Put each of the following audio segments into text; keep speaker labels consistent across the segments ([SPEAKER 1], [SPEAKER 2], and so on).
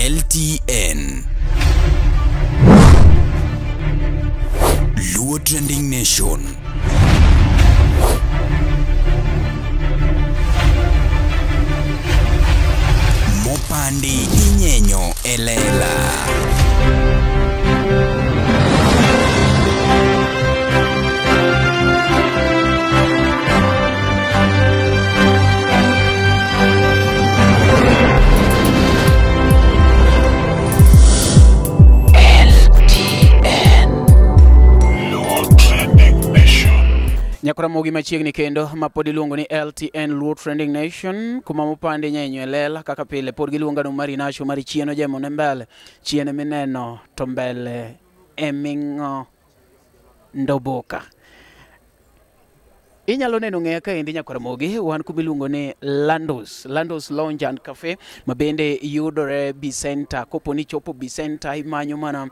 [SPEAKER 1] LTN. Luo Trending Nation. Mopandi inyenyo elela.
[SPEAKER 2] Nyakoramogi machiegni kendo ma pod iluongo ni LTN Luo Trending Nation kuma mopandi nyenyo e lela kaka pile pod giluonga ni Mari Nasho mari chien ojemo ne mbele chien mineno to mbele eming'o ndoboka. Inyalo neno ng'eya kaendi Nyakoramogi wan kuma iluongo ni Landos, Landos Lounge and Cafe ma bende yudore B Center. Kopo ni chopo B Center imanyo mana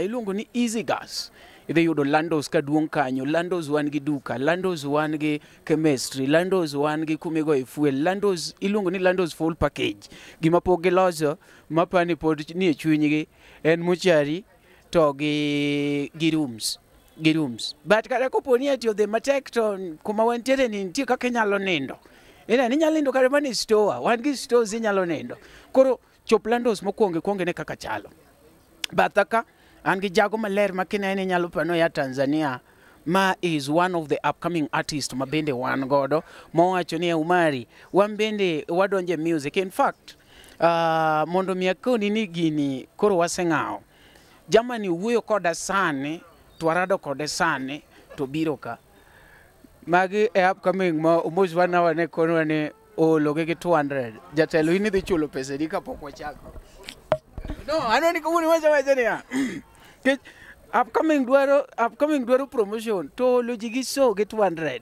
[SPEAKER 2] iluongo ni Easy Gas. Idhi yudo Landos kaduong' kanyo, Landos wan gi duka, Landos wan gi chemistry, Landos wan gi kumigoye fuel, Landos iluongo ni Landos full package. Gima pok giloso mapani pod nie chunygi en mochari to gi rooms. Gi rooms. But kata kopo ni ati odhi matek to kuma wantiere ni nitie kaka inyalo nindo. Ina inyalo nindo kata mana e store, wan gi stores inyalo nindo. Koro chop Landos mokwongo ikwong ine kaka chalo. Batha ka an gi jago maler ma kinene inyalo pano ya Tanzania ma is one of the upcoming artists ma bende wan godo mowacho ni Umari wan bende wadonje music. In fact, mondo mi akoni ni gini koro waseng'awo. Jamani wuoyo koda sani to warado kode sani to biro ka. Magi e upcoming ma Omos wana ne konwa ni oologi gi 200. Jatelo in idhi chulo pesa di kapok wachako. No, aneno ni kawuono iwacho awacha niya. Nikech upcoming dwaro promotion to olo ji gi so gi 200.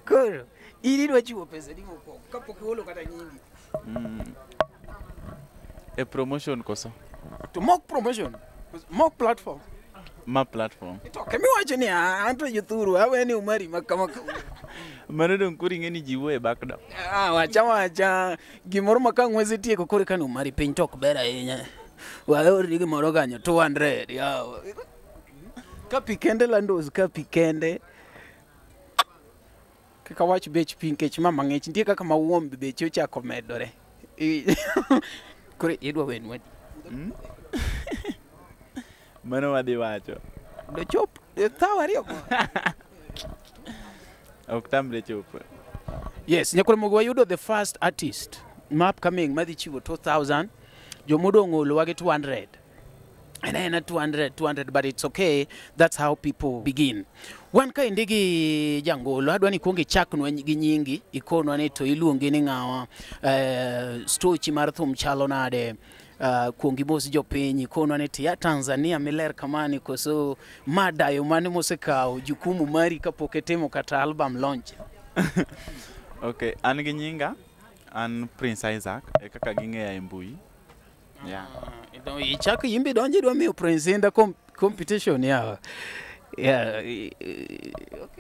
[SPEAKER 2] Koro in idwa chiwo pesa di mokwongo kapok iolo kata nyingi.
[SPEAKER 3] E promotion koso?
[SPEAKER 2] To mok promotion, mok platform.
[SPEAKER 3] Ma platform.
[SPEAKER 2] To kemiwacho ni anto jothuru aweni Umari ma kama kama.
[SPEAKER 3] Mano dong' koro ing'e ni ji wuoyo e backdoor.
[SPEAKER 2] Ah, wacha wacha gimoro ma ka ng'wezi tieko koro eka ni Umari piny to ok ber ahinya. Waorni gimoro kanyo 200 yawa. Ka pi kende Landos ka pi kende. Kik awach bech pi nikech ma mang'ich nitie kaka ma wuom beche ochako medore. Koro idwa wenwa.
[SPEAKER 3] Mano wadhi wacho.
[SPEAKER 2] Dochop thaw ariyo go.
[SPEAKER 3] Ok tamre chopo.
[SPEAKER 2] Yes, Nyakoramogi wayudo the first artist ma upcoming madhi chiwo 2000 jomodong' olowa gi 200. En aena 200, 200, but it's okay. That's how people begin. Wan kaendi gi jangolo, adwa ni ikuong ichaknwa gi nyingi, ikonwa ni to iluongi ni ng'awa, stochi mar thum chalo nade, kuong imos jopiny, ikonwa ni tiya Tanzania miler kamani koso ma dayo mane mosekawo jukumu mari kapok itimo kata album launch.
[SPEAKER 3] Okay, an gi nyinga, an Prince Isaac, e kaka ging'eya e mbui. Yeah.
[SPEAKER 2] Ichako imbe donjo idwa miyo Prince Inda competition yawa. Yeah. Okay,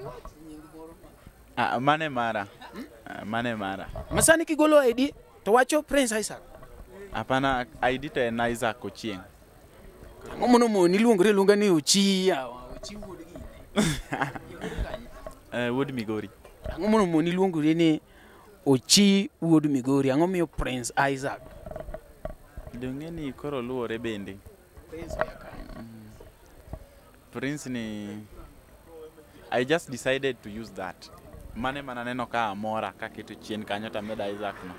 [SPEAKER 2] wach nying moro ma.
[SPEAKER 3] Ah, mane mara. Ah, mane mara.
[SPEAKER 2] Masani kigolo ID to wacho Prince Isaac.
[SPEAKER 3] Hapana, ID to en Isaac Ochieng'.
[SPEAKER 2] Ang'o mono moni iluongori aluonga ni Ochi yawa, Ochi wuod gini.
[SPEAKER 3] Wuod Migori.
[SPEAKER 2] Ang'o mono moni iluongori ni Ochi wuod Migori? Ang'o miyo Prince Isaac?
[SPEAKER 3] Dong'e ni koro luwore bende.
[SPEAKER 2] Prince oya kanye?
[SPEAKER 3] Prince ni I just decided to use that. Mane mana neno ka amora kaketo chien kanyo tamedo Isaac no.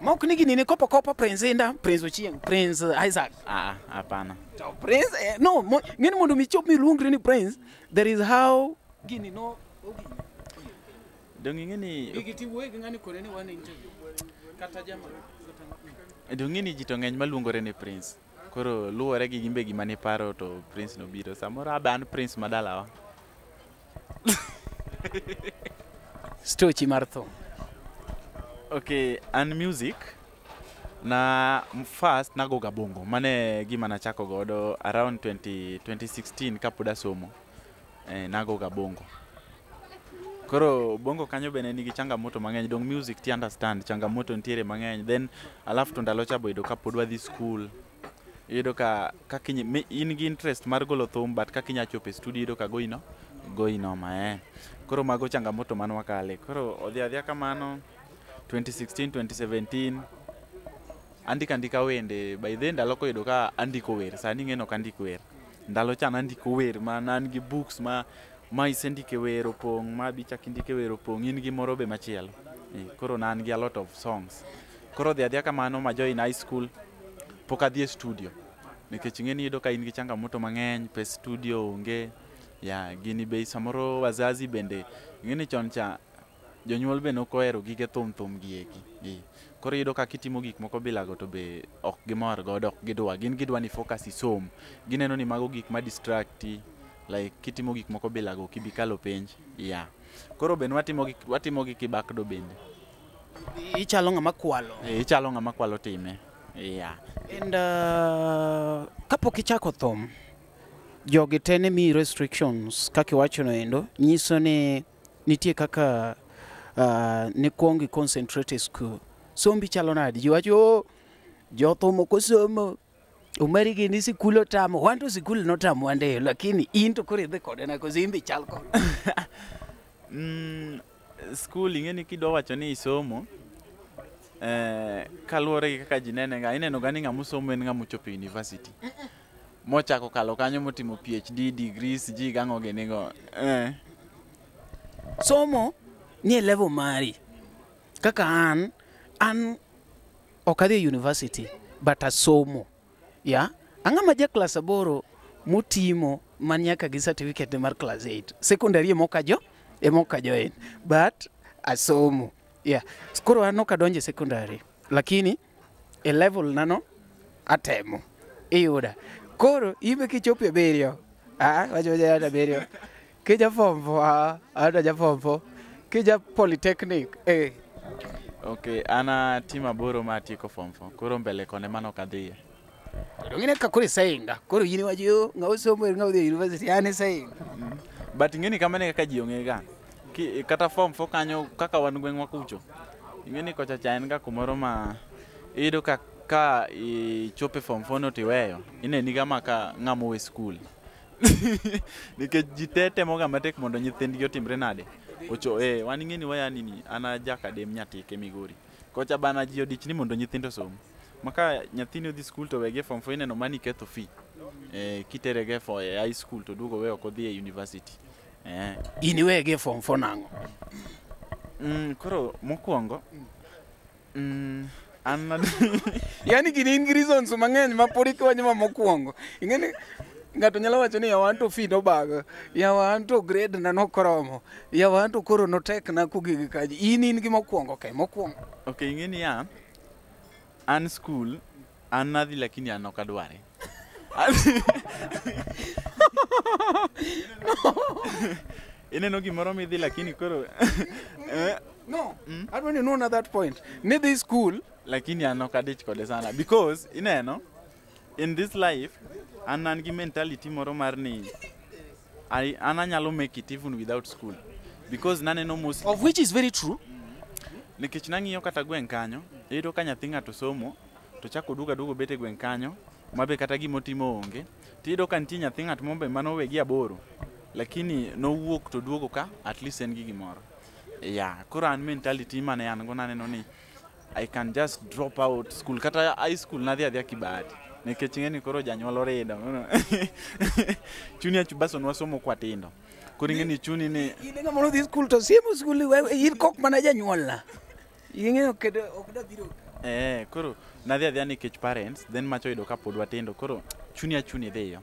[SPEAKER 2] Mok ni gini ni kopo kopo Prince Inda, Prince Ochieng', Prince Isaac.
[SPEAKER 3] Ah, hapana.
[SPEAKER 2] To Prince no, ng'eni mondo mi chop miluongri ni Prince, there is how gini no ogini.
[SPEAKER 3] Dong' ing'e ni
[SPEAKER 2] Gigi ti wuoye gi ng'ani kore ni wan interview. Kata jama.
[SPEAKER 3] Dong' ing'e ni ji to ng'eny maluongore ni Prince. Koro luwore gi gimbe gima niparo to Prince no biro. Samoro abe an Prince madalawa.
[SPEAKER 2] Stochi mar thum.
[SPEAKER 3] Okay, an music na first nagoga bongo. Mane gima nachako godo around 20, 2016 kapod asomo. Nagoga bongo. Koro bongo kanyo be ne nigi changamoto mang'eny. Dong music ti understand changamoto nitiere mang'eny. Then alafu to ndalo cha boyudo ka pod wadhi school. Iyudo ka kaka in gi interest mar golo thum but kaka inya chopo e studio iyudo ka goyi no goyi noma eh. Koro mago changamoto man wakale. Koro odhi adhiya kamano 2016 2017 andiko andika wende by then ndalo koyudo ka andiko wer sani ing'e ni ok andik wer ndalo cha nandiko wer ma ne an gi books ma ma isendike wer opong' ma bi ichak indike wer opong' in gi moro be machielo. Koro ne an gi a lot of songs. Koro odhi adhiya kamano ma join high school pok adhi e studio nikech ing'e ni iyudo ka in gi changamoto mang'eny pes studio onge ya gini be samoro wazazi bende ing'e ni chon cha jonyuol be nok ohero gige thum thum gi eki. Koro iyudo ka kitimo gik moko bilago to be ok gimor godo ok gidwa gin gidwa ni focus isom gineno ni mago gik ma distract like kitimo gik moko bilago ok ibi kalo penj yeah. Koro be watimo gi kibakdo bende.
[SPEAKER 2] Ichalo ng'ama kwalo.
[SPEAKER 3] Ichalo ng'ama kwalo time. Yeah.
[SPEAKER 2] And kapok ichako thum, jogi te ne miyi restrictions kaka iwachono endo, nyiso ni nitie kaka nikwong i concentrate e school. Sombi chalo nade? Ji wacho oh, jothum ok osomo, Omari gini sikul otamo, wan to sikul notamo wan lakini in to koro idhi kode na koso in be ichal kode.
[SPEAKER 3] Skul ing'e ni kidwa wacho ni isomo kaluwore gi kaka ji nene ga ineno ga ni ng'ama osomo en ng'ama ochopo e university mochako kalo kanyo motimo PhD degrees ji gang'o gini go.
[SPEAKER 2] Somo nie level mari. Kaka an ok adhi e university but asomo. Yeah? Ang'ama ja klas 8 motimo man nyaka gi certificate mar class 8. Secondary ema ok ajoin. But asomo. Yeah. Koro an ok adonjo e secondary. Lakini e level nano atemo. Iyuda. Koro imbe kichopo e abiriyo. Ah, wacho wacho abiriyo. Kija form 4, ah, an aja form 4. Kija polytechnic, eh.
[SPEAKER 3] Okay, an atimo 8 ma atieko form 4 koro mbele kone mano ok adhiye.
[SPEAKER 2] Donge ka koro iseinga. Koro in iwacho yo ng'a osomo ng'a odhi e university an iseinga.
[SPEAKER 3] But ing'e ni kamano e kaka ji ong'e ga. Kata form 4 kanyo kaka wan gweng'wa kucho. Ing'e ni kocha cha en ga kumoro ma iyudo ka ichopo e form 4 no tiweyo, ineni ga maka ng'ama owe skul. Nikech ji te temo ga matek mondo nyithindgi otimre nade. Ocho wan ing'e ni waya nini an a jakadem Nyatike Migori. Kocha bana ji odich ni mondo nyithindo osom. Ma ka nyathini odhi skul to wegi e form 4 ineno mani ketho fee. Kitere ge e high school to duogo we ok odhi e university.
[SPEAKER 2] In iwegi e form 4 nang'o?
[SPEAKER 3] Koro mokwongo an
[SPEAKER 2] Yaani gini in gi reasons mang'eny ma pod ikwanyo ma mokwongo. Ing'e ni ng'ato nyalo wacho ni yawa an to fee nobaga, yawa an to grade na nokoromo, yawa an to koro notek na kogik kaji. In gi mokwongo, okay, mokwongo.
[SPEAKER 3] Okay, ing'e niya, an school, an nadhi lakini an ok adware. Ineno gimoro midhi lakini koro
[SPEAKER 2] No, adwa ni nuona that point. Nidhi school,
[SPEAKER 3] lakini an ok adich kode sana because ineno in this life an gi mentality moro mar ni an anyalo make it even without school because naneno mostly
[SPEAKER 2] of which is very true.
[SPEAKER 3] Nikech nang'iyo kata gweng' kanyo iyudo ka nyathi ng'ato somo to chako duogo aduogo bet e gweng' kanyo mabe kata gimotimo onge tiyudo ka nitie nyathi ng'at moro be manowe gi 8 lakini nowuok to duogo ka at least en gi gimoro. Yeah, koro an mentality mane an go naneno ni I can just drop out school kata high school nadhi adhiya kibahati nikech ing'e ni koro janyuol orido chuni achubaso nwasomo kwatindo koro ing'e ni chuni ni
[SPEAKER 2] In ng'ama nodhi school to siemo school in kok mana janyuolna. Ing'eyo kedo ok dabiro.
[SPEAKER 3] Koro nadhi adhiya nikech parents then macho oyudo ka pod watindo koro chuni achuni dhiyo.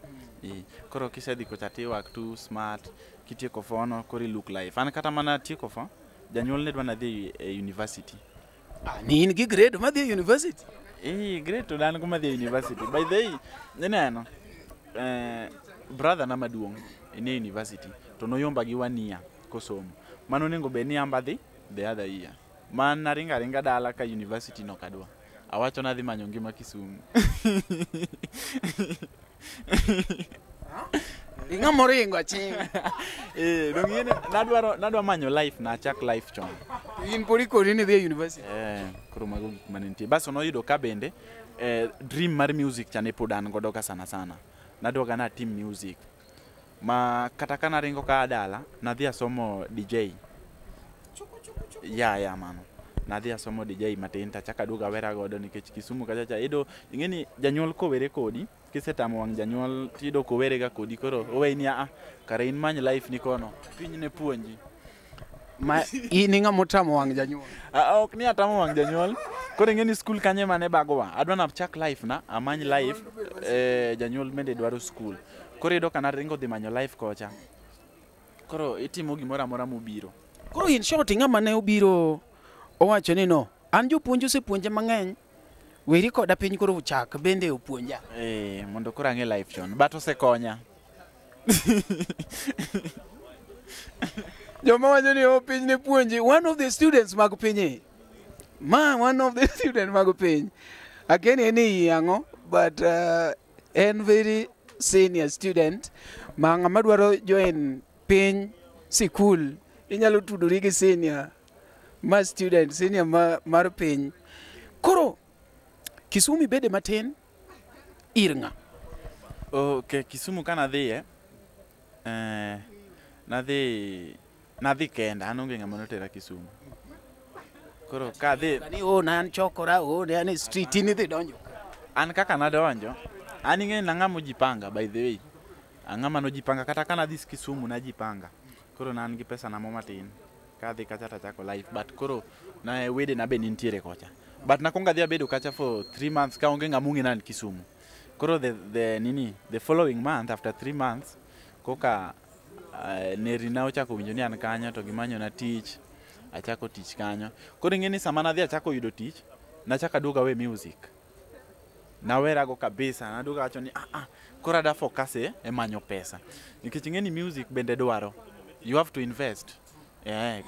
[SPEAKER 3] Koro kisedhi kocha tiwak too smart kitieko fono koro i look life an kata mana tieko fo janyuol ne dwa nadhi e university.
[SPEAKER 2] Ah, ni in gi grade madhi e university.
[SPEAKER 3] Grade to an go madhi e university. By the way, ineno brother na maduong' nie university to noyomba gi 1 year kosomo. Mano onego bed ni amba dhi the other year. Man naringo aringa dala ka university no kadwa. Awacho nadhi manyo ngima Kisumu.
[SPEAKER 2] Ing'ama oringo aching'.
[SPEAKER 3] Dong ing'eni nadwa manyo life na achak life chon.
[SPEAKER 2] In pod ikoni ni idhi e university.
[SPEAKER 3] Koro mago gik mane nitie. Bas noyudo ka bende dream mar music cha ne pod an godo ka sana sana. Nadwaga natim music. Ma kata ka naringo ka dala, nadhi asomo DJ. Ya mano. Nadhi asomo DJ matin tachako aduogo awera godo nikech Kisumu kacha cha iyudo ing'eni janyuol kowere kodi kisetamo wang' janyuol tiyudo kowere ga kodi koro oweyi ni a kare in many life ni kono piny ne puonji.
[SPEAKER 2] Ma in ing'ama otamo wang' janyuol.
[SPEAKER 3] Ok ni atamo wang' janyuol. Koro ing'eni skul kanyo ema ne bagowa. Adwa nachak life na amany life janyuol bende dwaro skul. Koro iyudo ka naringo dhi manyo life kocha. Koro itimo gimoro amora mobiro.
[SPEAKER 2] Koro in short ng'ama ne obiro owacho ni no, an jopuonj osepuonja mang'eny, weri koda piny koro ochak bende opuonja.
[SPEAKER 3] Mondo koro ang'e life chon, but osekonya.
[SPEAKER 2] Joma wacho ni piny ne puonji, one of the students mag piny. Ma one of the students mag piny. Again en e ang'o, but en very senior student ma ng'ama dwaro join piny sikul inyalo tudori gi senior ma student senior mar piny. Koro Kisumu bede matin ir ng'a?
[SPEAKER 3] Okay, Kisumu kana dhiye nadhi kenda, an onge ng'ama notera Kisumu. Koro kadhi
[SPEAKER 2] ni o na an chokora o ne an e street in idhi donjo.
[SPEAKER 3] An kaka nadonjo, an ing'e ni ang'ama ojipanga by the way. Ang'ama nojipanga kata ka nadhi Kisumu najipanga. Koro ne an gi pesa na mo matin. Kadhi kacha tachako life but koro na wede na be nintiere kocha. But nakwongo adhi abedo kacha for 3 months ka onge ng'ama ong'e ni an Kisumu. Koro the following month after 3 months koka nerina ochako winjo ni an kanyo to gimanyona tich, achako tich kanyo. Koro ing'e ni sama nadhi achako yudo tich, nachako aduogo awe music. Nawerago kabisa, naduogo awacho ni koro ada focus e manyo pesa. Nikech ing'e ni music bende dwaro, you have to invest.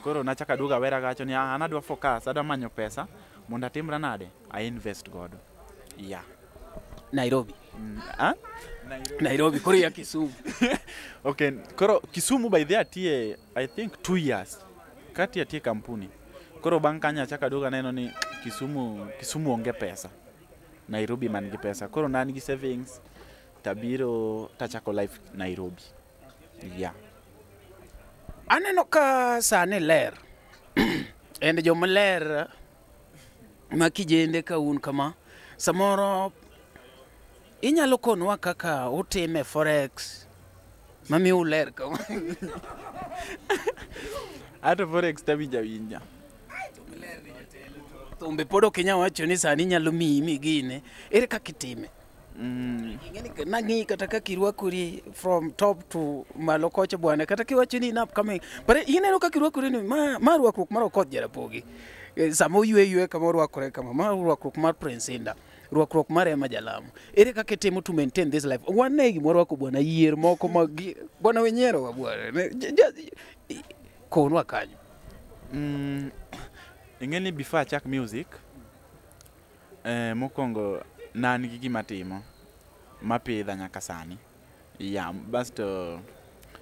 [SPEAKER 3] Koro nachako aduogo awerago awacho ni an adwa focus, adwa manyo pesa mondo atimra nade, I invest godo. Yeah.
[SPEAKER 2] Nairobi. Nairobi, koro ya Kisumu.
[SPEAKER 3] Okay, koro Kisumu by the atie I think 2 years. Kati atie kampuni. Koro bang' kanyo achako aduogo aneno ni Kisumu onge pesa. Nairobi man gi pesa. Koro ne an gi savings tabiro tachako life Nairobi. Yeah.
[SPEAKER 2] Aneno ka sani ler. En joma ler ma kijende ka un kama samoro inyalo konwa kaka utime forex mamiyo uler kama.
[SPEAKER 3] Ato forex tawinja winja.
[SPEAKER 2] Thumbe pod ok inyal wacho ni sani inyalo miyi migine. Ere kaka itime? Ing'eni nang'i kata kaka irwakori from top to malo kocha bwana, kata kiwacho ni in upcoming, but ineno kaka irwakori ni ma rwakruok mar Okoth Jarapogi. Sama oywe ywe kama orwakore kama, ma rwakruok mar Prince Indah, rwakruok mar Emma Jalamo. Ere kaka itimo to maintain this life? Wan ne gima warwako bwana, yier moko mag bwana we nyiero wa bwana. Konwa kanyo.
[SPEAKER 3] Ing'e ni before achak music, mokwongo ne an gi gima atimo mapidha nyaka sani. Yeah, basto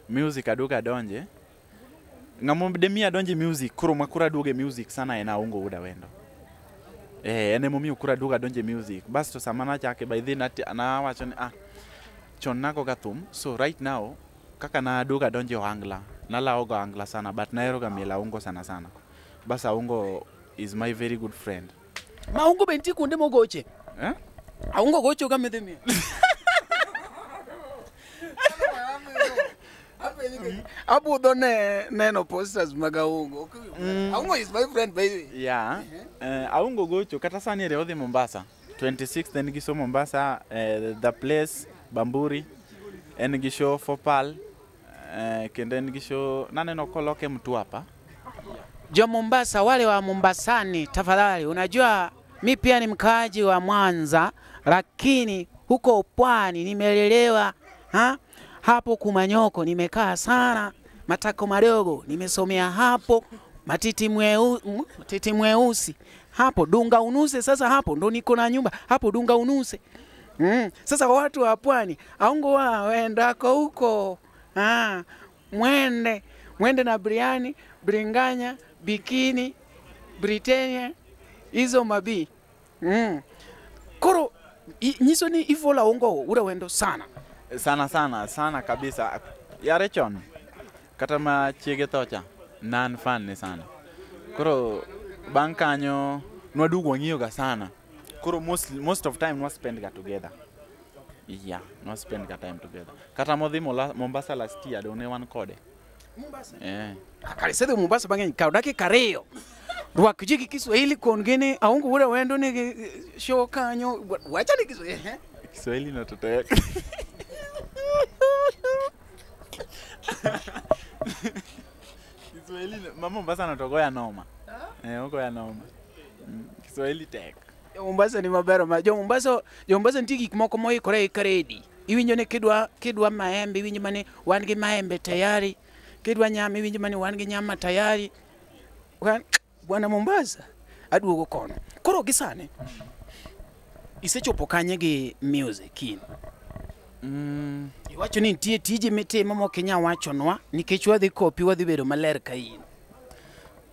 [SPEAKER 3] music aduogo adonje. Ng'ama demi adonje music, koro ma koro aduogo e music sana en Aungo Wuod Awendo. En emomiyo koro aduogo adonje music. Basto sama nachake by then nawacho ni chon nagoga thum, so right now kaka naduogo adonje ohangla, nalawoga ohangla sana but naheroga miel Aungo sana sana. Bas Aungo is my very good friend.
[SPEAKER 2] Ma Aungo be nitie kuonde mogoche? Aungo gocho ka midhi miel. Abudho ne neno posters mag Aungo. Aungo is my friend baby.
[SPEAKER 3] Yeah. Aungo gocho kata sani ere odhi Mombasa. 26 en gi show Mombasa, The Place, Bamburi. En gi show Fopal. Kendo en gi show naneno koloke Mtwapa.
[SPEAKER 2] Jo Mombasa, wale wa Mombasani tafadhali, unajua mi pia ni mkaaji wa Mwanza, lakini huko pwani nimelelewa, ha? Hapo Kumanyoko nimekaa sana, matako madogo nimesomea hapo, matiti mweusi hapo Dunga Unuse. Sasa hapo ndo niko na nyumba hapo Dunga Unuse. Sasa watu wa pwani Aungo wao wendako huko Ah, mwende mwende na briani bringanya bikini Britannia hizo mabi. Koro nyiso ni ifola Aungo Wuod Awendo sana.
[SPEAKER 3] Sana sana sana kabisa. Yare chon kata ma chiege tho cha nan fan ne sana. Koro bang' kanyo nwaduogo wang'iyo ga sana. Koro most of time nwa spend ga together. Yeah, nwa spend ga time together. Kata modhi Mombasa last year dong ne wan kode.
[SPEAKER 2] Mombasa.
[SPEAKER 3] Eh.
[SPEAKER 2] Kare sedhi Mombasa bang'eny kaw dakika 2. Rwak ji gi Kiswahili kon gini Aungo Wuod Awendo nigi show kanyo wacha ni Kiswahili.
[SPEAKER 3] Kiswahili no to tek. Kiswahili ma Mombasa no to goya noma. Eh, ogoya noma. Kiswahili tek.
[SPEAKER 2] Jo Mombasa ni maber ma jo Mombasa nitie gik moko moikore e ready. Iwinjo ni kidwa maembe iwinjo mane wan gi maembe tayari. Kidwa nyama iwinjo mane wan gi nyama tayari. Bwana Mombasa aduogo kono. Koro gi sani isechopo kanye gi music in? Iwacho ni nitie tije mitimo mok inyal wachonwa nikech wadhi kopi wadhi bedo maler ka in.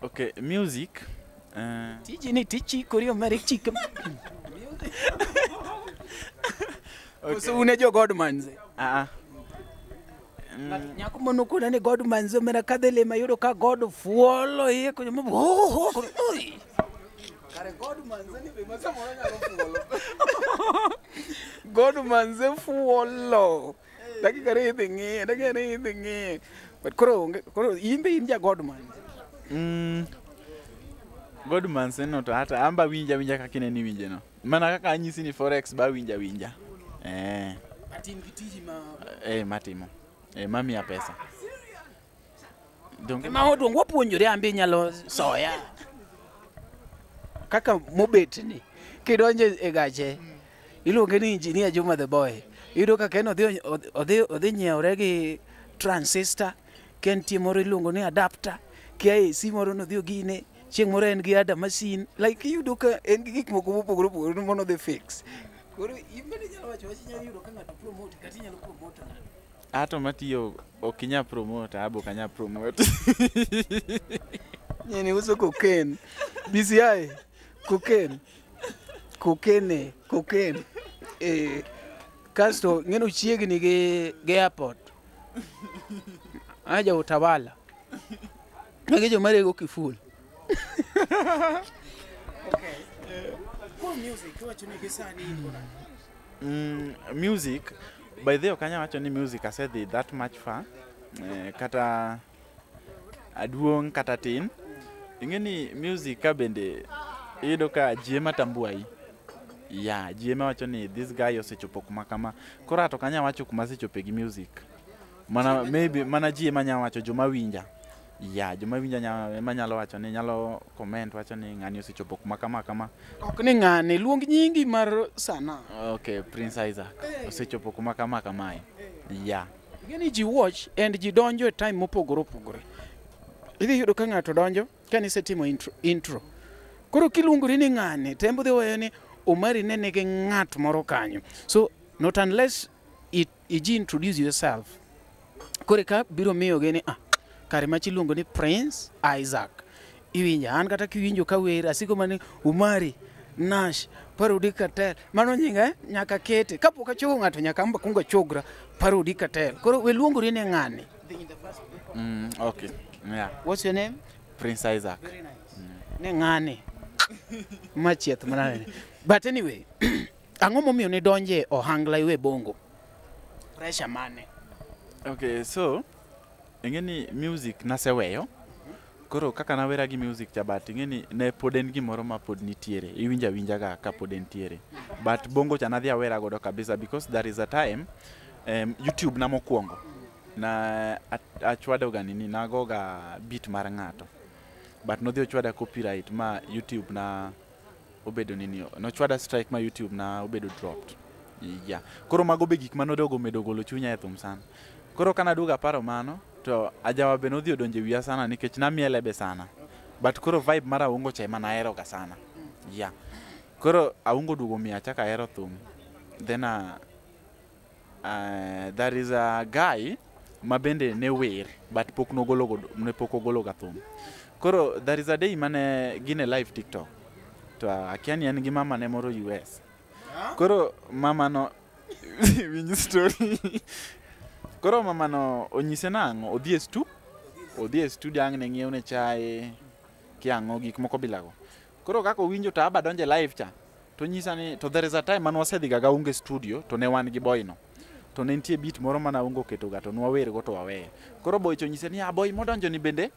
[SPEAKER 3] Okay, music.
[SPEAKER 2] Tiji ni tichikori omera ichiko. Koso un e jo Godmanze? Nyako mano kona ni Godmanze omera kadhi lima yudo ka God fuolo iye konyo ma ho ho oi. Kare Godmanze ni be ma samoro nyalo fuolo. Godmanze fuolo. Dakika 2 idhi ng'iye, dakika 2 idhi ng'iye. But koro in be in ja Godmanze.
[SPEAKER 3] Godmanze no to hata amba winja winja kaka ineni winje no. Mana kaka anyisi ni forex ba winja winja. Eh.
[SPEAKER 2] But in gi tiji ma
[SPEAKER 3] matimo. Mamiya pesa. Donge
[SPEAKER 2] ma odong wapuonjore ambe inyalo soya. Kaka mobet ni kidonjo e gache iluonge ni Engineer Juma the boy. Iyudo kaka en odhi nyiewore gi transistor, ka nitie moro iluongo ni adapter, kia AC moro nodhi ogine, chieng' moro en gi ada machine, like iyudo ka en gi gik moko mopogore opogore monodhi fix. Koro in bende inyalo wacho wach inyalo yudo ka ng'ato promote kata inyalo promote ng'ato.
[SPEAKER 3] Ato matiyo ok inyal promote, abo ok anyal promote.
[SPEAKER 2] Nyeni uso cocaine. BCI cocaine. Cocaine, cocaine. Kasto ng'eno chiegni gi airport. Aja utawala. Magi joma rego kiful. Okay. Kuom music iwacho ni gi sani in go nade?
[SPEAKER 3] Music by the way ok anyal wacho ni music asedhi that much far. Kata aduong' kata tin. Ing'e ni music ka bende iyudo ka ji ema tambuai. Yeah, ji ema wacho ni this guy osechopo kuma kama. Koro ato ok anyal wacho kuma asechope gi music. Mana maybe mana ji ema nyalo wacho joma winja. Yeah, joma winja ema nyalo wacho ni nyalo comment wacho ni ng'ani osechopo kuma kama kama.
[SPEAKER 2] Ok ni ng'ani, luong nyingi mar sana.
[SPEAKER 3] Okay, Prince Isaac osechopo kuma kama kamae. Yeah.
[SPEAKER 2] Ing'e ni ji watch and ji donjo e time mopogore opogore. Idhi yudo ka ng'ato donjo ka nisetimo intro. Koro kiluongori ni ng'ani, tembo dhi weyo ni Omari ne nigi ng'at moro kanyo. So not unless iji introduce yourself. Koro ka biro miyogi ni kare machi iluongo ni Prince Isaac. Iwinja, an kata kiwinjo ka wer asiko mani Omari Nash Parodi Katel. Mano nyinga nyaka kete. Kapok achogo ng'ato nyaka amba kuongo achogra Parodi Katel. Koro we luongori ni ng'ani.
[SPEAKER 3] Okay. Yeah.
[SPEAKER 2] What's your name?
[SPEAKER 3] Prince Isaac.
[SPEAKER 2] Very nice. Ne ng'ani. Machieth manade. But anyway, ang'o momiyo ne donje ohangla iwe bongo? Pressure mane?
[SPEAKER 3] Okay, so ing'e ni music naseweyo. Koro kaka nawera gi music cha but ing'e ni ne pod en gimoro ma pod nitiere. Iwinjo awinja ga ka pod entiere. But bongo cha nadhi awera godo kabisa because there is a time YouTube na mokwongo na achwado ga nini nagoga beat mar ng'ato. But nodhi ochwada copyright ma YouTube na obedo nini nochwada strike ma YouTube na obedo dropped. Yeah. Koro mago be gik manodogo medo golo chunya e thum sana. Koro kana duogo aparo mano to ajawa be nodhi odonjo e wiya sana nikech namiele be sana. But koro vibe mar Aungo cha ema nahero ga sana. Yeah. Koro Aungo duogo miyo achako ahero thum. Then there is a guy Ma bende ne wer but pok nogolo ne pok ogolo ga thum. Koro there is a day mane gin e live TikTok. To akia ni en gi mama ne moro US. Koro mama no winj story. Koro mama no onyise nang'o odhi e studio ang' ne ng'iew ne chae kiang'o gik moko bilago. Koro kaka owinjo to aba donje live cha to nyisa ni to there is a time mane wasedhi ga Aungo e studio to ne wan gi boy no. To ne nitie beat moro mane Aungo oketo ga to nwawer go to waweyo. Koro boy cha onyise ni ah boy modonjo ni bende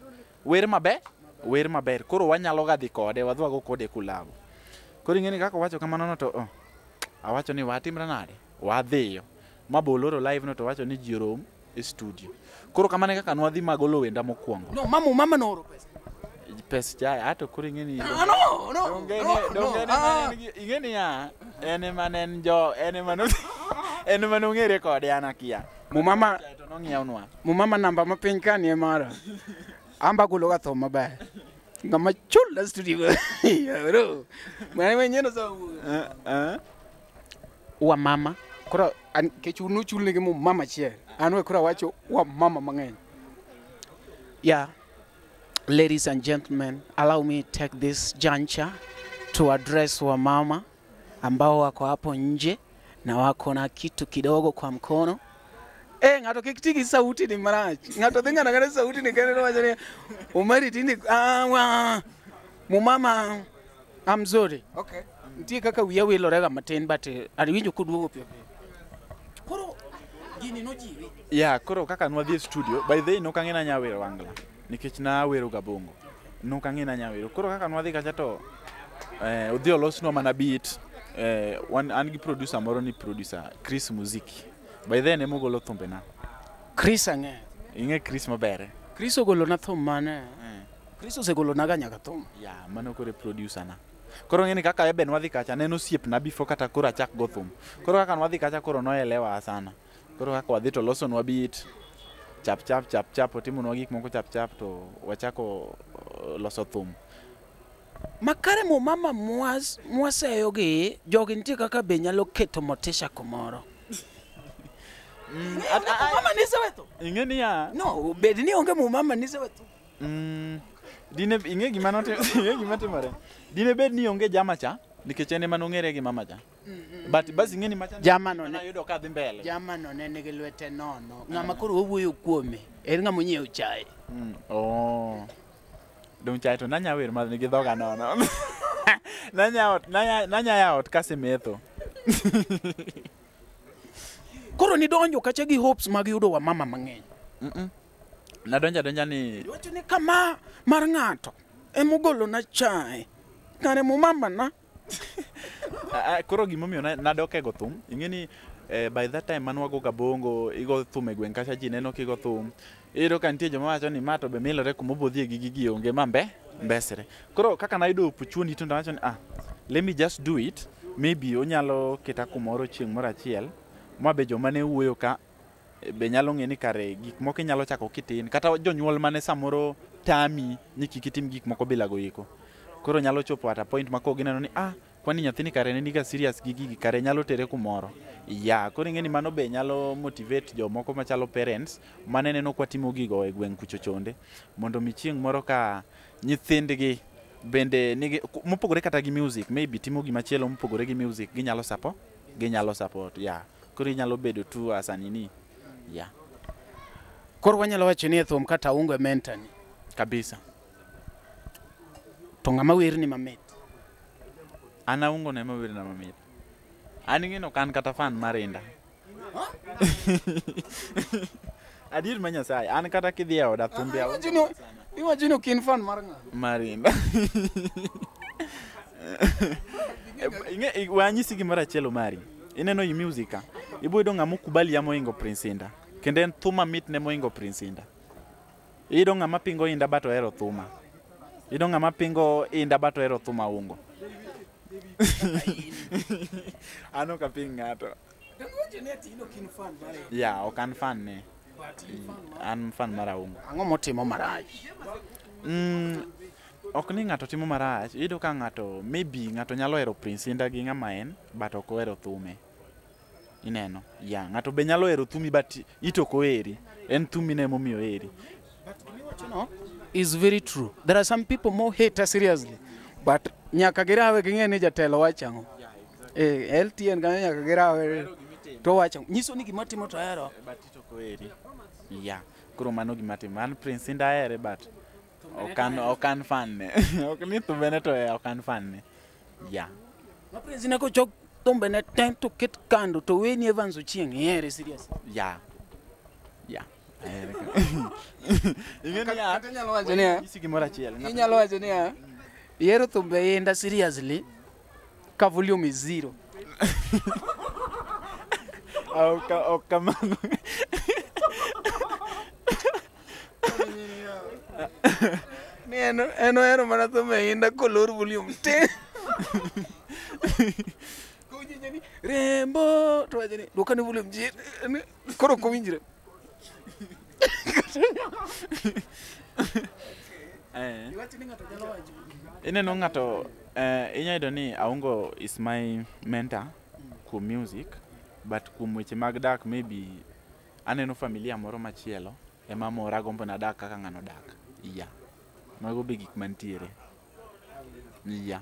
[SPEAKER 3] wer maber wer maber koro wanyalo ga dhi kode wadhi wago kode collabo. Koro ing'e ni kaka owacho kamano no to oh, awacho ni watimre nade wadhiyo ma bo oloro live no to wacho ni ji orom e studio. Koro kamano e kaka nwadhi magolo wenda mokwongo.
[SPEAKER 2] No, mama nooro pesa.
[SPEAKER 3] Pes chae ato koro ing'e ni
[SPEAKER 2] Ah, no, no,
[SPEAKER 3] Donge
[SPEAKER 2] no,
[SPEAKER 3] ne-
[SPEAKER 2] no,
[SPEAKER 3] donge ne
[SPEAKER 2] ah.
[SPEAKER 3] mane en gi- ing'e niya en ema ne en jo en ema no en ema nong'ere kode an akia.
[SPEAKER 2] Mumama
[SPEAKER 3] Chae to nong'iewnwa.
[SPEAKER 2] mumama namba ma piny ka ni e mara. Amba golo ga thum maber. Ng'ama chul na studio. Bro. Mwana mwenyewe sa wa mama. Koro an kech un uchul nigi mumama achiel. An we koro awacho wa mama mang'eny. Yeah. Ladies and gentlemen, allow me take this juncture to address wamama ambao wako hapo nje na wako na kitu kidogo kwa mkono. Eh, ng'ato kik ti gi sauti ni marach. Ng'ato dhi ng'ado ng'ado sauti ni kendo wacho ni Omari tinde ah wa mumama I'm sorry.
[SPEAKER 4] Okay.
[SPEAKER 2] Nitie kaka wiya wilore ga matin but awinjo koduogo piyo piyo. Koro gini nojiwi.
[SPEAKER 3] Yeah, koro kaka nwadhi e studio, by the way nok ang'e nanya wero Wangla nikech nawero ga bongo. Nok ang'e nanya wero. Koro kaka nwadhi kacha to odhi olosnwa mana beat. Wan an gi producer moro ni producer Chris Muziki. By the way en ema ogolo thumbena.
[SPEAKER 2] Chris ang'e.
[SPEAKER 3] Ing'e Chris maber.
[SPEAKER 2] Chris ogolona thum mane?
[SPEAKER 3] Eh.
[SPEAKER 2] Chris osegolona ga nyaka thum.
[SPEAKER 3] Yeah, mano koro e producer na. Koro ng'e ni kaka Eben wadhi kacha, ne en osiepna before kata koro achak go thum. Koro kaka nwadhi kacha koro noelewa sana. Koro kaka wadhi to olosonwa beat, chap chap chap chap, otimonwa gik moko chap chap to wachako loso thum.
[SPEAKER 2] Makare mumama mwaseyo gi jogi nitie kaka be nyalo keto motisha kumoro. Mumama nisewe thum.
[SPEAKER 3] Ing'e niya,
[SPEAKER 2] No, bed ni onge mumama nisewe thum.
[SPEAKER 3] Dine ing'e gima ing'e gima timore. Dine bed ni onge jama cha, nikech en ema nong'ere gi mama cha. But bas ing'e ni macha
[SPEAKER 2] Jama no ne
[SPEAKER 3] nayudo ka dhi mbele.
[SPEAKER 2] jama no ne nigi lwete nono. Ng'ama koro wawuoyo kuome en ng'ama onyiewo chae.
[SPEAKER 3] Oh. Dong chae to nanya wer ma nigi dhoga nono. Nanya ya ot kasemetho.
[SPEAKER 2] Koro nidonjo kacha gi hopes mag yudo wamama mang'eny.
[SPEAKER 3] Nadonjo adonja ni
[SPEAKER 2] Iwacho ni kama mar ng'ato emogolona chae. Kare mumama na.
[SPEAKER 3] Koro gimomiyo nadok e go thum, ing'e ni by that time mane wago ga bongo, igo thum e gweng' kacha ji neno kigo thum. Iyudo ka nitie joma wacho ni ma to be milore kuma obodhie gi gigi onge ma mbesre. Koro kaka nayudo opportunity to nawacho ni ah, let me just do it. Maybe onyalo keta kumoro chieng' moro achiel ma be joma ne wuoyo ka be nyalo ng'e ni kare gik moko inyalo chako kitin kata jonyuol mane samoro tami ni kik itim gik moko bila go iko. Koro nyalo chopo at a point ma koro gineno ni ah, kwani nyathini kare ne niga serious gi gigi kare nyalo tere kumoro. Ya, koro ing'e ni mano be nyalo motivate jomoko machalo parents mane neno kwa timo gigo e gweng' kucho chonde mondo mi chieng' moro ka nyithindgi bende nigi mopogore kata gi music maybe timo gimachielo mopogore gi music ginyalo support yeah. Koro inyalo bedo tu as an nini yeah.
[SPEAKER 2] Koro wanyalo wacho ni e thum kata Aungo e mentor ni.
[SPEAKER 3] Kabisa.
[SPEAKER 2] To ng'ama werni mamit.
[SPEAKER 3] An Aungo ne ema werna mamit. An ing'e ni ok an kata fan mar Indah. Adier ma Nyasaye, an kata kidhi e oda thumbe Aungo
[SPEAKER 2] Iwacho ni ok in fan mar ng'a?
[SPEAKER 3] mar Indah. Ing'e we anyisi gimoro achiel Omari. Ineno i music ka, ibo yudo ng'ama okubali ya mohingo Prince Indah. Kendo en thuma mitne mohingo Prince Indah. Iyudo ng'ama pingo Indah but ohero thuma. Iyudo ng'ama pingo Indah but ohero thuma Aungo. An ok aping ng'ato. Yeah, ok an fan ne. An fan mar Aungo.
[SPEAKER 2] Ang'o motimo marach?
[SPEAKER 3] Ok ni ng'ato timo marach, iyudo ka ng'ato maybe ng'ato nyalo hero Prince Indah gi ng'ama en but ok ohero thume. Ineno? Yeah, ng'ato be nyalo hero thumi but it ok oheri. En thumi ne emomiyo oheri.
[SPEAKER 2] No, is very true. There are some people more hater seriously. But nyaka girawe ging'e ni jatelo wacho ang'o. Eh, LTN kanyo nyaka girawe to wacho ang'o. Nyiso ni gima timo to ahero.
[SPEAKER 3] But it ok oheri. Yeah. Koro mano gima timo. An Prince Indah ahere but ok an fan ne. Ok ni thumbene to ok an fan ne. Yeah.
[SPEAKER 2] Ma Prince Indah kochok thumbene te to ket kando to weni Evans Ochieng' ihere serious.
[SPEAKER 3] Yeah. Yeah. Ahere. Ing'e niya,
[SPEAKER 2] Kata inyalo wacho niya,
[SPEAKER 3] nyisi gimoro achiel.
[SPEAKER 2] Inyalo wacho niya, ihero thumbe Indah seriously ka volume is zero.
[SPEAKER 3] Ok kamano.
[SPEAKER 2] Ni en ohero mana thumbe Indah kolor volume te. Kowinjo ni rembo to wacho ni duokane volume chien. Koro ok owinjre. Iwacho ni ng'ato nyalo wacho.
[SPEAKER 3] Ineno ng'ato inya yudo ni Aungo is my mentor kuom music, but kuom weche mag dak maybe aneno familia moro machielo ema mora gombo na dak kaka ng'ano dak. Yeah. Mago be gik mantiere. Yeah.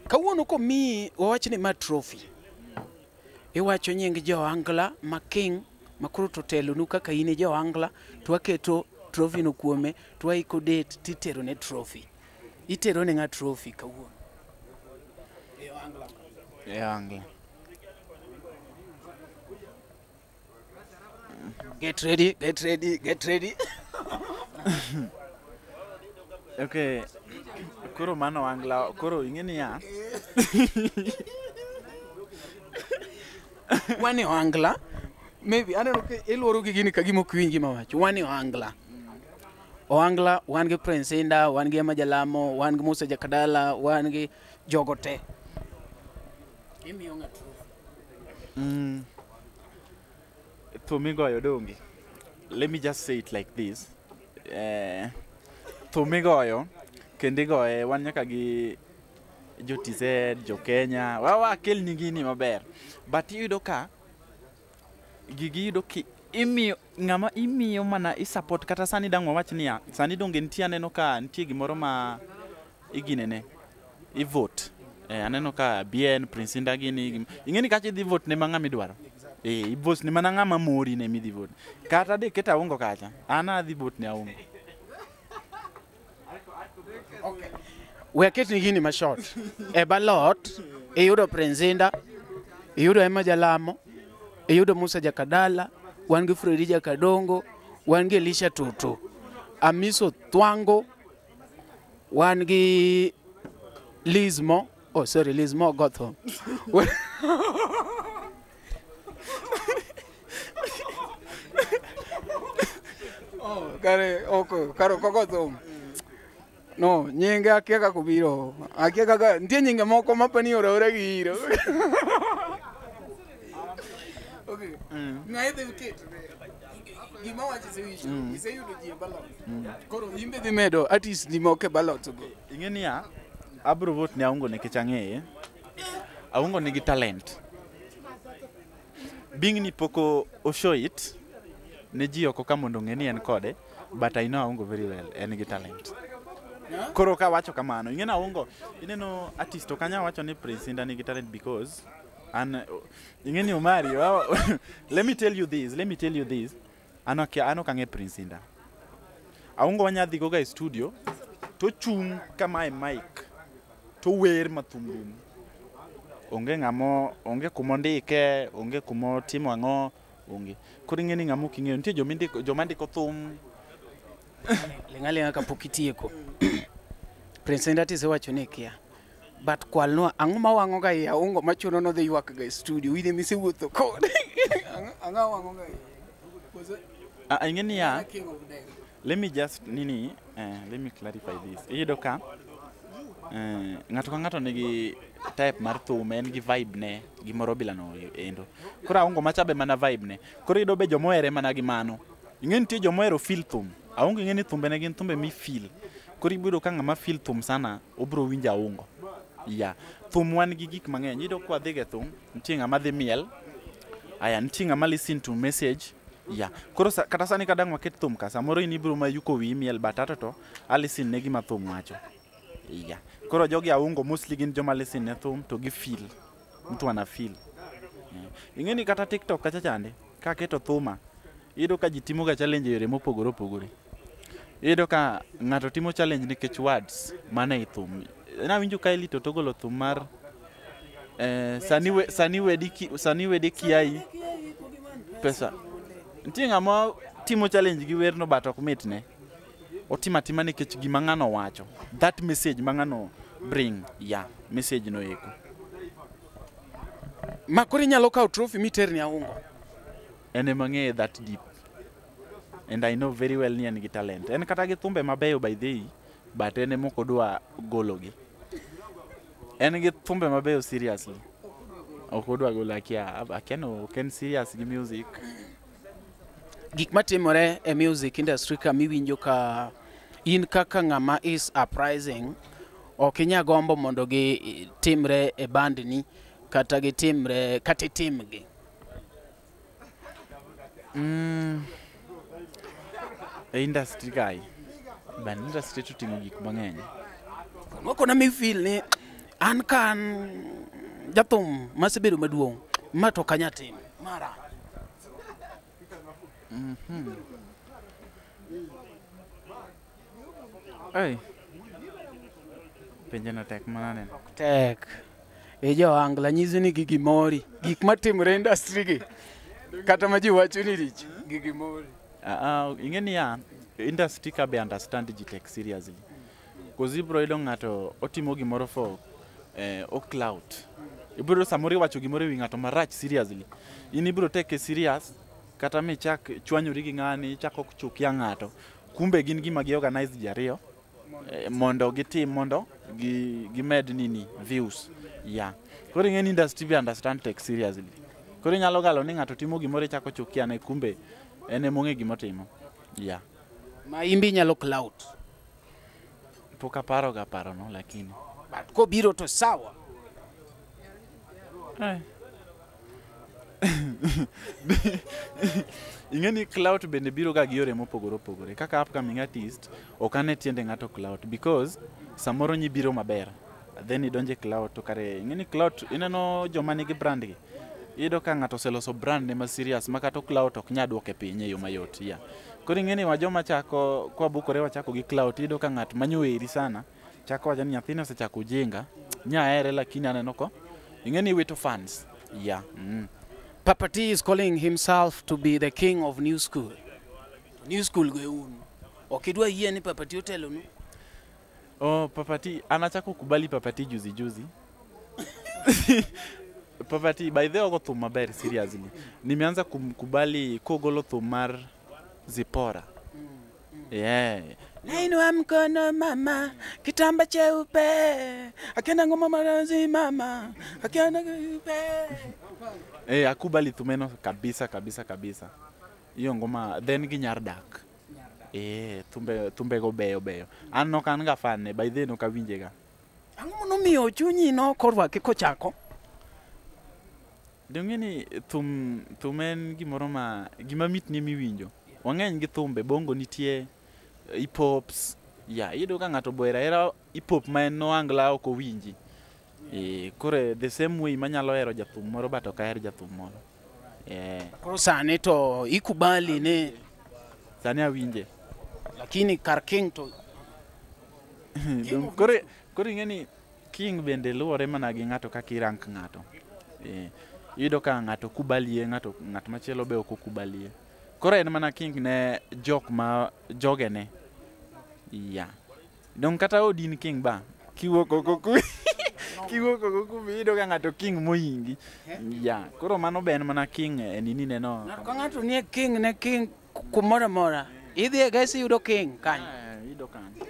[SPEAKER 2] Kawuono komiyi wawach ni ma trophy. Iwacho nying jo Angla ma king ma koro to telonu kaka in e jo Angla to waketo trophy no kuome to waiko date titero ne trophy. Itero ne ng'a trophy kawuono? E Angla.
[SPEAKER 3] E Angla.
[SPEAKER 2] Get ready, get ready, get ready.
[SPEAKER 3] Okay. Koro mano Angla, koro ing'e niya.
[SPEAKER 2] Wan e Angla. Maybe aneno ka iluoro gi gini ka gima ok iwinj gima awacho. Wan e Angla. Oangla wan gi Prince Indah, wan gi Emma Jalamo, wan gi Musa Jakadala, wan gi jogo te. Imiyo ng'a trophy.
[SPEAKER 3] Thum migoyo donge. Let me just say it like this. Thum migoyo kendo igoye wan nyaka gi jo TZ, jo Kenya, wa kelni gini maber. But iyudo ka gigi iyudo ki imiyo ng'ama imiyo mana i support kata sani dang' wawach niya, sani donge nitie aneno ka nitie gimoro ma iginene i vote. Aneno ka Bien, Prince Indah gini, ing'e ni kacha idhi vote ne ma ng'ama idwaro. I vote ne mana ng'ama mori ne midhi vote. Kata de ket Aungo kacha, an adhi vote ne Aungo.
[SPEAKER 2] Okay. We aketni gini ma short. E ballot iyudo Prince Indah, iyudo Emma Jalamo, iyudo Musa Jakadala, wan gi Fredi Jakadongo, wan gi Elisha Tutu, Amiso Thwango, wan gi Liz Mo. Oh, sorry, Liz Mo got home. Oh, kare oko, kare oko thum. No, nyinge akia kaka obiro. Akia kaka nitie nyinge moko ma pani ora ora gi iro. Okay. Ng'ae dhi keto. Gima wacho isewinjo. Iseyudo ji e ballot. Koro in be dhi medo artist ni moko e ballot go.
[SPEAKER 3] Ing'e niya, abro vote ne Aungo nikech ang'eye. Aungo nigi talent. Being ni pok o show it ne ji oko ka mondo ong'e ni en kode, but I know Aungo very well, en gi talent. Koro ka wacho kamano, ing'e ni Aungo, ineno artist ok anyal wacho ni Prince Indah nigi talent because an ing'e ni Omari, let me tell you this, let me tell you this. An ok ang'e Prince Indah. Aungo wanya dhi goga e studio to chung' kama e mic to wer ma thum rum. Onge ng'amo, onge kumondike, onge kumotimo ang'o, onge. Koro ing'e ni ng'ama ok ing'eyo, nitie joma ndiko thum.
[SPEAKER 2] Ling' aling'a kapok itieko. Prince Indah tisewacho ni ikia. But kwalnwa, ang'o ma wang'o ga i Aungo machuno nodhi ywak ga e studio? In ema isewuotho kode. Ang'o wang'o ga i?
[SPEAKER 3] Ing'e niya, let me just nini, let me clarify this. Iyudo ka ng'ato ka ng'ato nigi type mar thum, en gi vibe ne, gimoro bila no endo. Koro Aungo macha be mana vibe ne. Koro iyudo be jomohere mana gi mano. Ing'e nitie jomohero feel thum. Aungo ing'e ni thumbe ne gin thumbe mi feel. Koro ibiro ka ng'ama feel thum sana, obiro winjo Aungo. Yeah. Thum wan gi gik mang'eny. Iyudo kwa dhi ga thum, nitie ng'ama dhi miel. Aya, nitie ng'ama listen to message. Yeah. Koro kata sani kadang' waket thum ka, samoro in ibiro ma yuko wiyi miel, but ato to a listen ne gima thum wacho. Yeah. Koro jogi aungo mostly gin joma listen ne thum to gi feel. Mtu ana feel. Yeah. Ing'e ni kata TikTok kacha chande, kaketo thuma, iyudo ka ji timo ga challenge e yore mopogore opogore. Iyudo ka ng'ato timo challenge nikech words mana e thum. Nawinjo ka Elito to ogolo thum mar sani wedi kiai pesa. Nitie ng'ama timo challenge gi werno but ok mitne. Otimo atima nikech gima ng'ano wacho. That message ma ng'ano bring, yeah, message no eko.
[SPEAKER 2] Ma koro inyalo kawo trophy miter ni Aungo.
[SPEAKER 3] En ema ng'eye that deep. And I know very well ni en gi talent. En kata gi thumbe mabeyo by the way, but en ema ok odwa gologi. En gi thumbe mabeyo seriously. Ok odwa golo akia no ok en serious gi music.
[SPEAKER 2] Gik matimore e music industry ka miwinjo ka in kaka ng'ama is uprising ok inya gombo mondo gi timre e band ni kata gitimre kata itimgi.
[SPEAKER 3] E industry kae, band industry to ting'o gik mang'eny.
[SPEAKER 2] Moko na mi feel ni an ka an jathum masebedo maduong' ma to ok anya timo mara.
[SPEAKER 3] Ei. Penjo no tek manade.
[SPEAKER 2] Tek. E jo Angla nyiso ni gigi mori. Gik matimore e industry gi kata ma ji wacho ni rich gigi mori.
[SPEAKER 3] Ing'e niya, industry ka be understand ji tek seriously. Cause ibro yudo ng'ato otimo gimoro for o clout. Ibro yudo samoro iwacho gimoro ewi ng'ato marach seriously. In ibro take serious kata michak chwanyori gi ng'ani, ichako chukia ng'ato. Kumbe gin gima gi organize ji ariyo mondo gitim mondo gimed nini views. Yeah. Koro ing'e ni industry be understand tek seriously. Koro inyalo galo ni ng'ato timo gimoro ichako chukia ne kumbe en ema ong'e gimotimo. Yeah.
[SPEAKER 2] Ma imbi nyalo clout.
[SPEAKER 3] Pok aparo ga paro no lakini.
[SPEAKER 2] But kobiro to sawa.
[SPEAKER 3] Ing'e ni clout bende biro ga gi yore mopogore opogore. Kaka upcoming artist, ok ane tiende ng'ato clout because samoro nyibiro maber. Then idonje clout to kare ing'e ni clout ineno joma nigi brand gi. Iyudo ka ng'ato oseloso brand ne ma serious ma kata clout ok nya duoke piny e yo mayot. Yeah. Koro ing'e ni wa joma chako kwabukore wachako gi clout, iyudo ka ng'at manyo weri sana chako wacho ni nyathini osechako ujinga, nya here lakini aneno ko ing'e ni iwito fans. Yeah.
[SPEAKER 2] Papa T is calling himself to be the king of new school. New school go e un. Ok idwa yie ni Papa T otelonu?
[SPEAKER 3] Oh, Papa T, anachako kubali Papa T juzi juzi. Papa T, by the way, ogo thum maber seriously. Nimeanza kumkubali kogolo thum mar Zipora. Yeah.
[SPEAKER 2] Nainua mkono mama, kitamba cheupe, akienda ngoma marazi mama, akienda kupe.
[SPEAKER 3] Akubali thumeno kabisa kabisa kabisa. Hiyo ngoma then gi Nyar Dak. Thumbe go beyo beyo. An nok an ga fan ne, by then ok awinje ga.
[SPEAKER 2] Ang'o monomiyo chunyi nokorwake kochako?
[SPEAKER 3] Dong'e ni thum en gimoro ma gima mitni miwinjo. Wang'eny gi thumbe, bongo nitie, hip hops. Yeah, iyudo ka ng'ato bohero ahera hip hop ma en ohangla ok owinji. Koro the same way manyalo hero jathum moro but ok aher jathum moro.
[SPEAKER 2] Koro sani to ikubali ni
[SPEAKER 3] sani awinje.
[SPEAKER 2] Lakini kar king to
[SPEAKER 3] Koro ing'e ni king bende luwore mana gi ng'ato kaka irank ng'ato. Iyudo ka ng'ato kubalie, ng'at machielo be ok okubalie. Koro en mana king ne jok ma jogene. Yeah. Dong kata odin king ba, kiwuok oko ku kiwuok oko ku iyudo ka ng'ato king mohingi. Yeah. Koro mano be en mana king e nini ne no.
[SPEAKER 2] Ng'ato ka ng'ato nie king ne king kumoro amora. Idhi e gesi iyudo king kanyo.
[SPEAKER 3] Iyudo kanyo.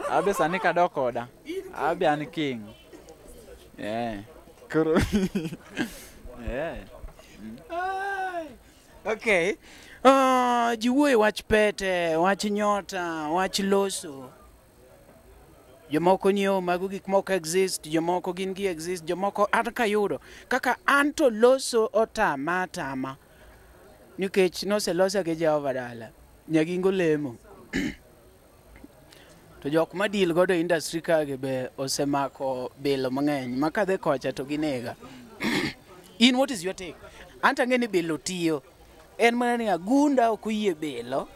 [SPEAKER 3] Abe sani kadok oda. Abe an king. Yeah. Koro yeah.
[SPEAKER 2] Okay. Ji wuoye wach pete, wach nyota, wach loso. Jomoko nyiewo mago gik moko exist, jomoko gin gi exist, jomoko an kayudo. Kaka an to loso otama atama. Nikech noselosa gi Jehova dala. Nyagingo lemo. To jok ma deal godo e industry kagi be osemako bilo mang'eny. Ma kadhi kocha to ginega. In what is your take? An to ang'e ni bilo tiyo. En mana ni agunda ok oyie bilo.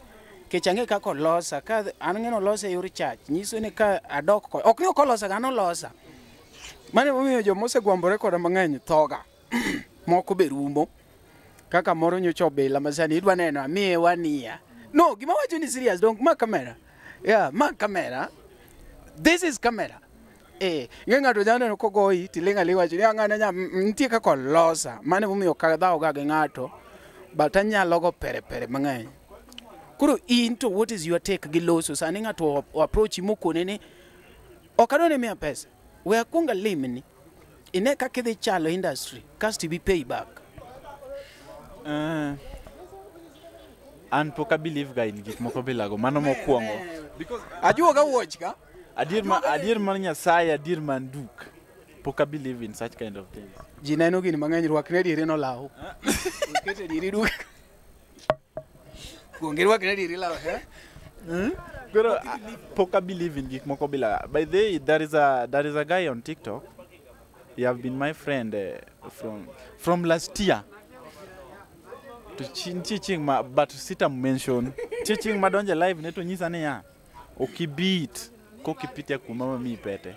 [SPEAKER 2] Kech ang'e kaka olosa. Ka an ang'e ni olose e yor church. Nyiso ni ka adok ko ok ni ok olosa ga, an olosa. Mano emomiyo joma osegwambore koda mang'eny thoga. Moko be rumo. Kaka moro nyocha obila ma sani idwa neno amiye wania. No, gima wacho ni serious, don't ma camera. Yeah, ma camera. This is camera. Eh, ng'e ng'ato nyalo neno kogoyi tiling' aling' wacho ni "Ah, ng'ano nya nitie kaka olosa. Mano emomiyo ok adhaw ga gi ng'ato. But anyalo go pere pere mang'eny. Koro in to what is your take gi loso? Sani ng'ato o approach mokone ni ok adwa ni miya pesa. We akwong alimni. Ine kaka idhi chalo industry kasto ibi pay back.
[SPEAKER 3] An pok a believe ga in gik moko bilago mano mokwongo. Because
[SPEAKER 2] Ajuoga wuoch ka.
[SPEAKER 3] Adier mar Nyasaye, adier man duk. Pok a believe in such kind of things.
[SPEAKER 2] Ji neno gini mang'eny rwakne diere no law. Ikete diere duka. Kuong irwakne diere law, eh?
[SPEAKER 3] Koro pok a believe in gik moko bila. By the way, there is a guy on TikTok. He have been my friend from last year. To nitie chieng' ma but sita mention. Nitie chieng' ma donje live ne to nyisa niya, ok ibit kok ipitia kuma mamiyi pete.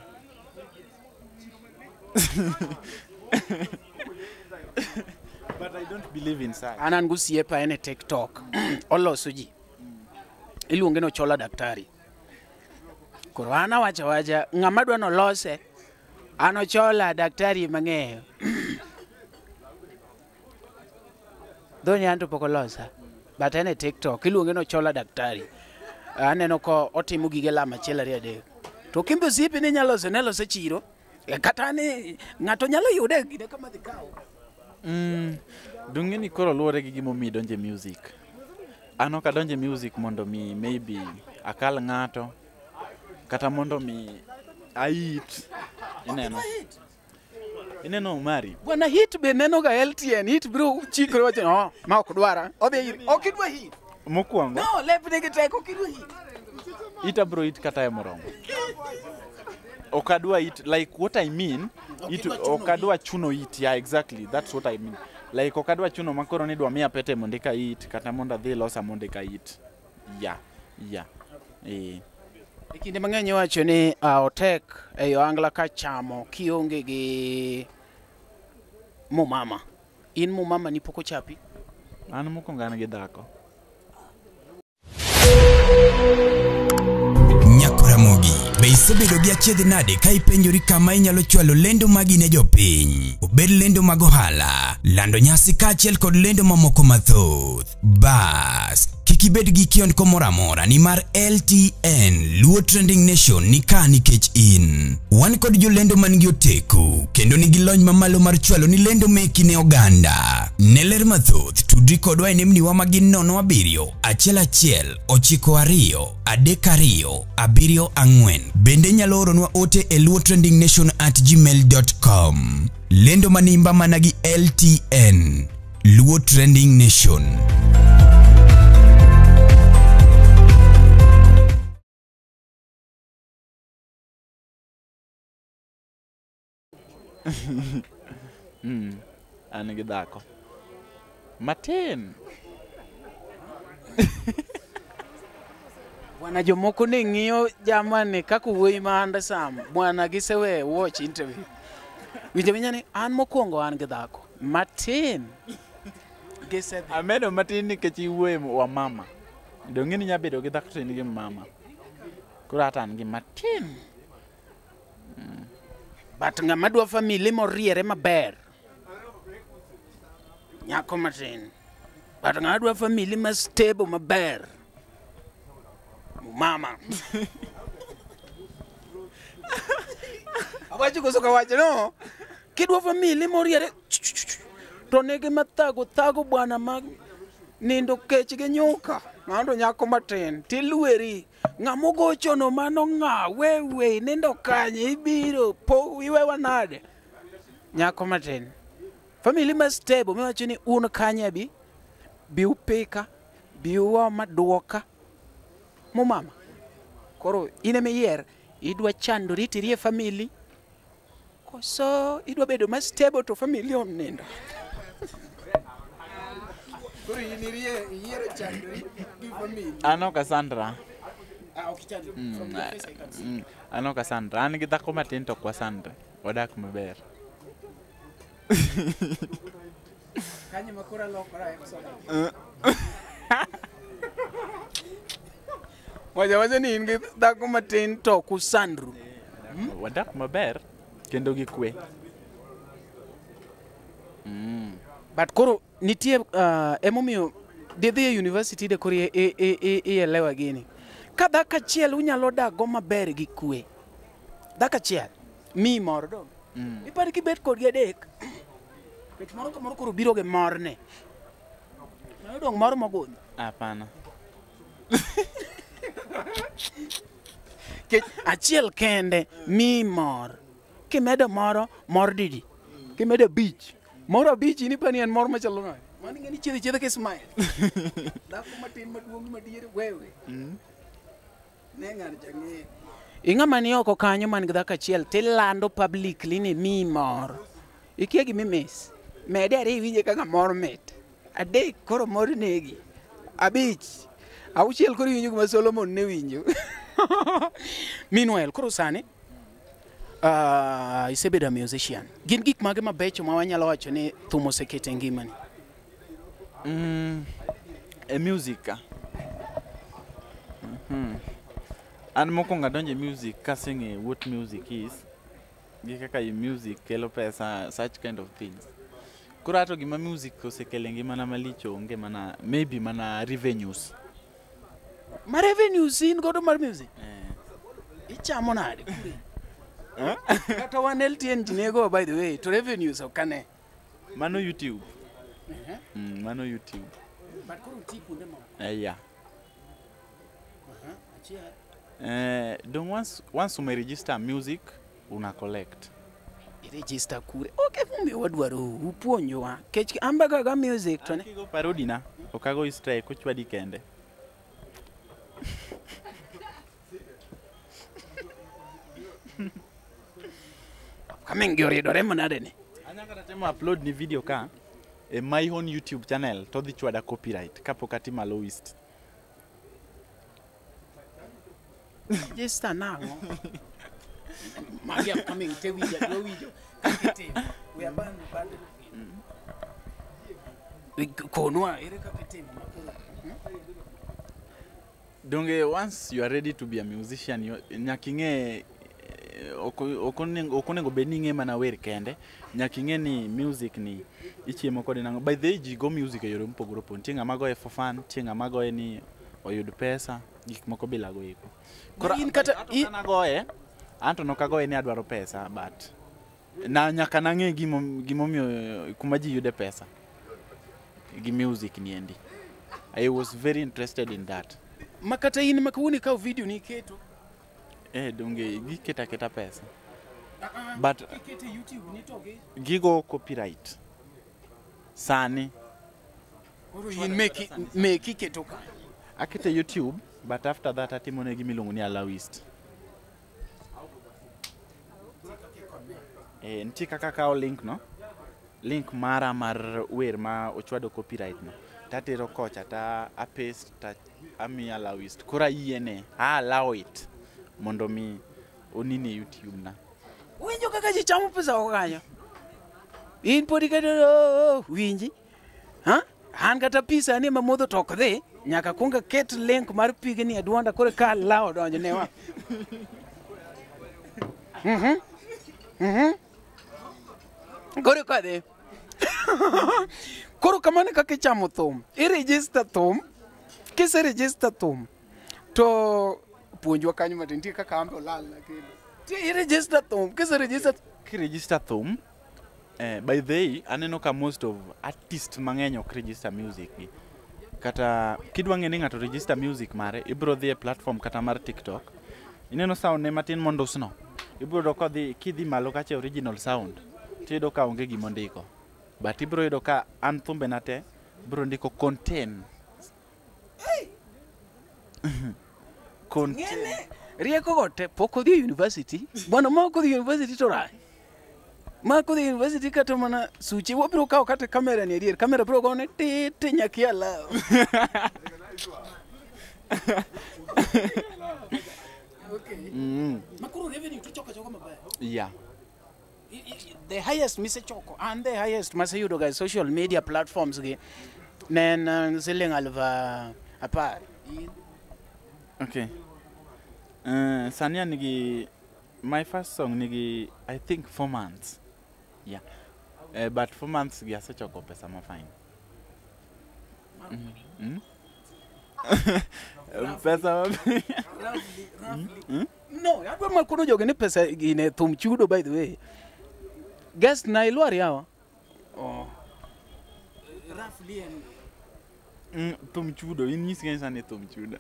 [SPEAKER 3] But I don't believe in such.
[SPEAKER 2] An an gosiepa en e TikTok. Oloso ji. Iluonge ni Ochola Daktari. Koro an awacho awacha ng'ama dwa nolose an Ochola Daktari mang'eyo. Dhoni an to pok olosa. But en e TikTok iluonge ni Ochola Daktari. Aneno ko otimo gige lamo achiel ariyo adek. To kimbe osiepe ni nyalo lose ne lose chiro. Kata ni ng'ato nyalo yude e kinde kama dhi kawo.
[SPEAKER 3] Dong'e ni koro luwore gi gimomiyo idonjo e music. An ok adonjo e music mondo mi maybe akal ng'ato kata mondo mi ait. Ineno? Ineno Omari?
[SPEAKER 2] Bwana hit be neno ga LTN hit biro chikore wacho no ma ok dwara odhi ir ok idwa hit
[SPEAKER 3] Mokwongo,
[SPEAKER 2] no lep nigi teko ok idwa hit
[SPEAKER 3] ita bro it kata e moromo. Ok adwa it like what I mean,
[SPEAKER 2] Ok
[SPEAKER 3] it
[SPEAKER 2] idwa chuno
[SPEAKER 3] ok adwa chuno it. Yeah, exactly. That's what I mean. Like ok adwa chuno makoro ni idwa miya pete mondo eka it kata mondo adhi losa mondo eka it. Yeah. Eh.
[SPEAKER 2] E kinde mang'eny iwacho ni otek e ohangla ka chamo kionge gi mumama in mumama ni pok ochapi
[SPEAKER 3] An mokwongo an gi dhako.
[SPEAKER 1] Nyakoramogi, be isebedo gi achiedh nade ka ipenjori kama inyalo chwalo lendo magi ne jopiny? Obed lendo mag ohala, lando nyasi kaachiel kod lendo mamoko mathoth. Bas, kik ibed gi kiondko moro amora nimar LTN Luo Trending Nation ni ka nikech in. Wan kod jolendo man gi oteku kendo nigi lony mamalo mar chwalo ni lendo meki ne oganda. Ne ler mathoth, tudri kodwa e nembniwa magin 07 11 92 32 74. Bende inyalo oronwa ote e luotrendingnation@gmail.com. Lendo manimba mana gi LTN. Luo Trending Nation.
[SPEAKER 3] An gi dhako. Matin.
[SPEAKER 2] Bwana jomoko ne ng'iyo jamani kaka wuoyi ma handsome bwana gisewe watch interview. Winjo winja ni an mokwongo an gi dhako matin. Gisedhi.
[SPEAKER 3] Amedo matin nikech iwuoye wa mama. Dong' ni inya bedo gi dhako to in gi mama. Koro ata an gi matin.
[SPEAKER 2] But ng'ama dwa family moriere maber. Nyako matin. But ng'ama dwa family ma stable maber. Mama. Awacho koso kawacho no. Kidwa family moriere to nigi mathago thago bwana mag nindo kech gi nyuka. Ng'ato nyako matin tilweri. Ng'ama ogochono mano ng'a? Wewe nindo kanye ibiro po iwewa nade? Nyako matin. Family ma stable miwacho ni un kanye bi? Bi upika, bi uoma duoka. Mumama. Koro in ema iyier, idwa chandori tirie family koso idwa bedo ma stable to family onindo. Koro in iyiero chandori gi family.
[SPEAKER 3] Ano Cassandra.
[SPEAKER 2] Ah, ok chandri. From your face I can see.
[SPEAKER 3] Ano Cassandra. An gi dhako matin to ok wasandre. Wadak maber.
[SPEAKER 2] Kanye ma koro alokora e somo. Wacha wacha ni in gi dhako matin to ok usandru.
[SPEAKER 3] Wadak maber kendo gi kwe.
[SPEAKER 2] But koro nitie emomiyo didhi e university de koro ielewa gini. Ka dhako achiel unyalo dak go maber gi kwe. Dhako achiel mi mor dong. Ipar kibet kodgi adek. Nikech moro ka moro koro biro gi morne. Mano dong mor mogundho.
[SPEAKER 3] Hapana.
[SPEAKER 2] Nikech achiel kende mi mor. Kimedo moro, mor didi. Kimedo abich, mor abich in ipani en mor machalo nade? Mano ing'e ni chiedho chiedha ki smile. Dhako matin maduong' madiere wewe. Ne ng'ano cha ng'eyo. Ing'ama ni oko kanyo man gi dhako achiel tilando publicly ni mi mor. Ikia gima imiss. Mede ariyo iwinje kaka mor mit. Adek koro mor negi. Abich. Auchiel koro iwinjo gima Solomon ne winjo. Meanwhile, koro sani isebedo a musician. Gin gik mage mabecho ma wanyalo wacho ni thum oseketo e ngimani?
[SPEAKER 3] E music ka. An mokwongo adonjo e music kaseng'eyo what music is, gi kaka music kelo pesa, such kind of things. Koro ato gima music osekelo e ngimana malich onge mana maybe mana revenues.
[SPEAKER 2] Ma revenues in godo mar music?
[SPEAKER 3] Eh.
[SPEAKER 2] Ichamo nade? Kata wan LTN ji nego by the way, to revenues ok ane.
[SPEAKER 3] Mano YouTube. Mano YouTube.
[SPEAKER 2] But koro ti kuonde moko.
[SPEAKER 3] Yeah.
[SPEAKER 2] Achiel.
[SPEAKER 3] Dong once ume register music, una collect.
[SPEAKER 2] I-register kure. Ok emomiyo wadwaro upuonjwa. Kech an be ga music to ne.
[SPEAKER 3] Kigo parody na, ok ago strike, ochwadi kende.
[SPEAKER 2] Kaming gi oriedore manade ni.
[SPEAKER 3] Anya kata temo upload ni video ka e my own YouTube channel to dhi chwada copyright kapok atimo lowest.
[SPEAKER 2] Register nang'o? Magi upcoming te winjo adwa winjo kaka itimo. We are band band. Konwa ere kaka itimo makoro.
[SPEAKER 3] Donge once you are ready to be a musician, nyaka ing'e ok onego bed ni ing'e mana wer kende, nyaka ing'e ni music ni ichiemo kode nang'o. By the way, ji go music e yore mopogore opogore. Nitie ng'ama goye for fun, nitie ng'ama goye ni oyud pesa, gik moko bila go eko. Koro
[SPEAKER 2] In kata
[SPEAKER 3] anto kanagoye, anto nok agoye ni adwaro pesa, but na nyaka nang'e gimomiyo kuma ji yude pesa gi music ni endi. I was very interested in that.
[SPEAKER 2] Ma kata in ma kawuono ikawo video ni iketo.
[SPEAKER 3] Donge giketa aketa pesa. But
[SPEAKER 2] Ikete YouTube ni to gi.
[SPEAKER 3] gigo copyright. Sani
[SPEAKER 2] Koro in meki meki iketo kanyo.
[SPEAKER 3] akete YouTube, but after that atimo ne gimiluongo ni allowist. Nitie kaka akawo link no, link mara mar wer ma ochwado copyright no, tatero kocha ta a paste ta amiyo allowist. Koro ayiene, a allow it mondo mi onine YouTube na.
[SPEAKER 2] Winjo kaka ji chamo pesa oko kanyo. In pod iketo winji. Ha? An kata pi sani ema modho to ok dhi, nyaka kuong aket link mar pigni e duonda koro ka allow donjo ne wa. Koro kadhi. Koro kamano e kaka ichamo thum. I register thum. Kise register thum to puonjwa kanyo matin nitie kaka ambe olal na kendo. I register thum, kise register
[SPEAKER 3] Kiregister thum, by the way, aneno ka most of artist mang'eny ok register music gi. Kata kidwa ng'e ni ng'ato register music mare, ibiro dhi e platform kata mar TikTok. Ineno sound ne matin mondusno. Ibiro yudo kodhi kidhi malo kacha e original sound, tiyudo ka onge gimondiko. But ibiro yudo ka an thumbena te biro ndiko contain. Contain.
[SPEAKER 2] Ng'ene rieko go te pok odhi e university. Bwana ma ok odhi e university to rach. Ma ok odhi e university kata mana suche wabiro kawo kata kamera ni adier. Kamera biro gone ti ti nyaka ia law. Okay. Ma koro revenue to choko achoka maber.
[SPEAKER 3] Yeah.
[SPEAKER 2] The highest misechoko and the highest maseyudo ga e social media platforms gi ne en siling 10,000.
[SPEAKER 3] Okay. Sani an gi my first song nigi I think 4 months. Yeah. But 4 months gi asechoko pesa ma fine. Pesa ma
[SPEAKER 2] Roughly. No, adwa ma kono jogi ni pesa gine thum chudo by the way. Guest na ilwar yawa. Oh. Roughly en
[SPEAKER 3] Thum chudo, in nyis ng'eny sani thum chudo.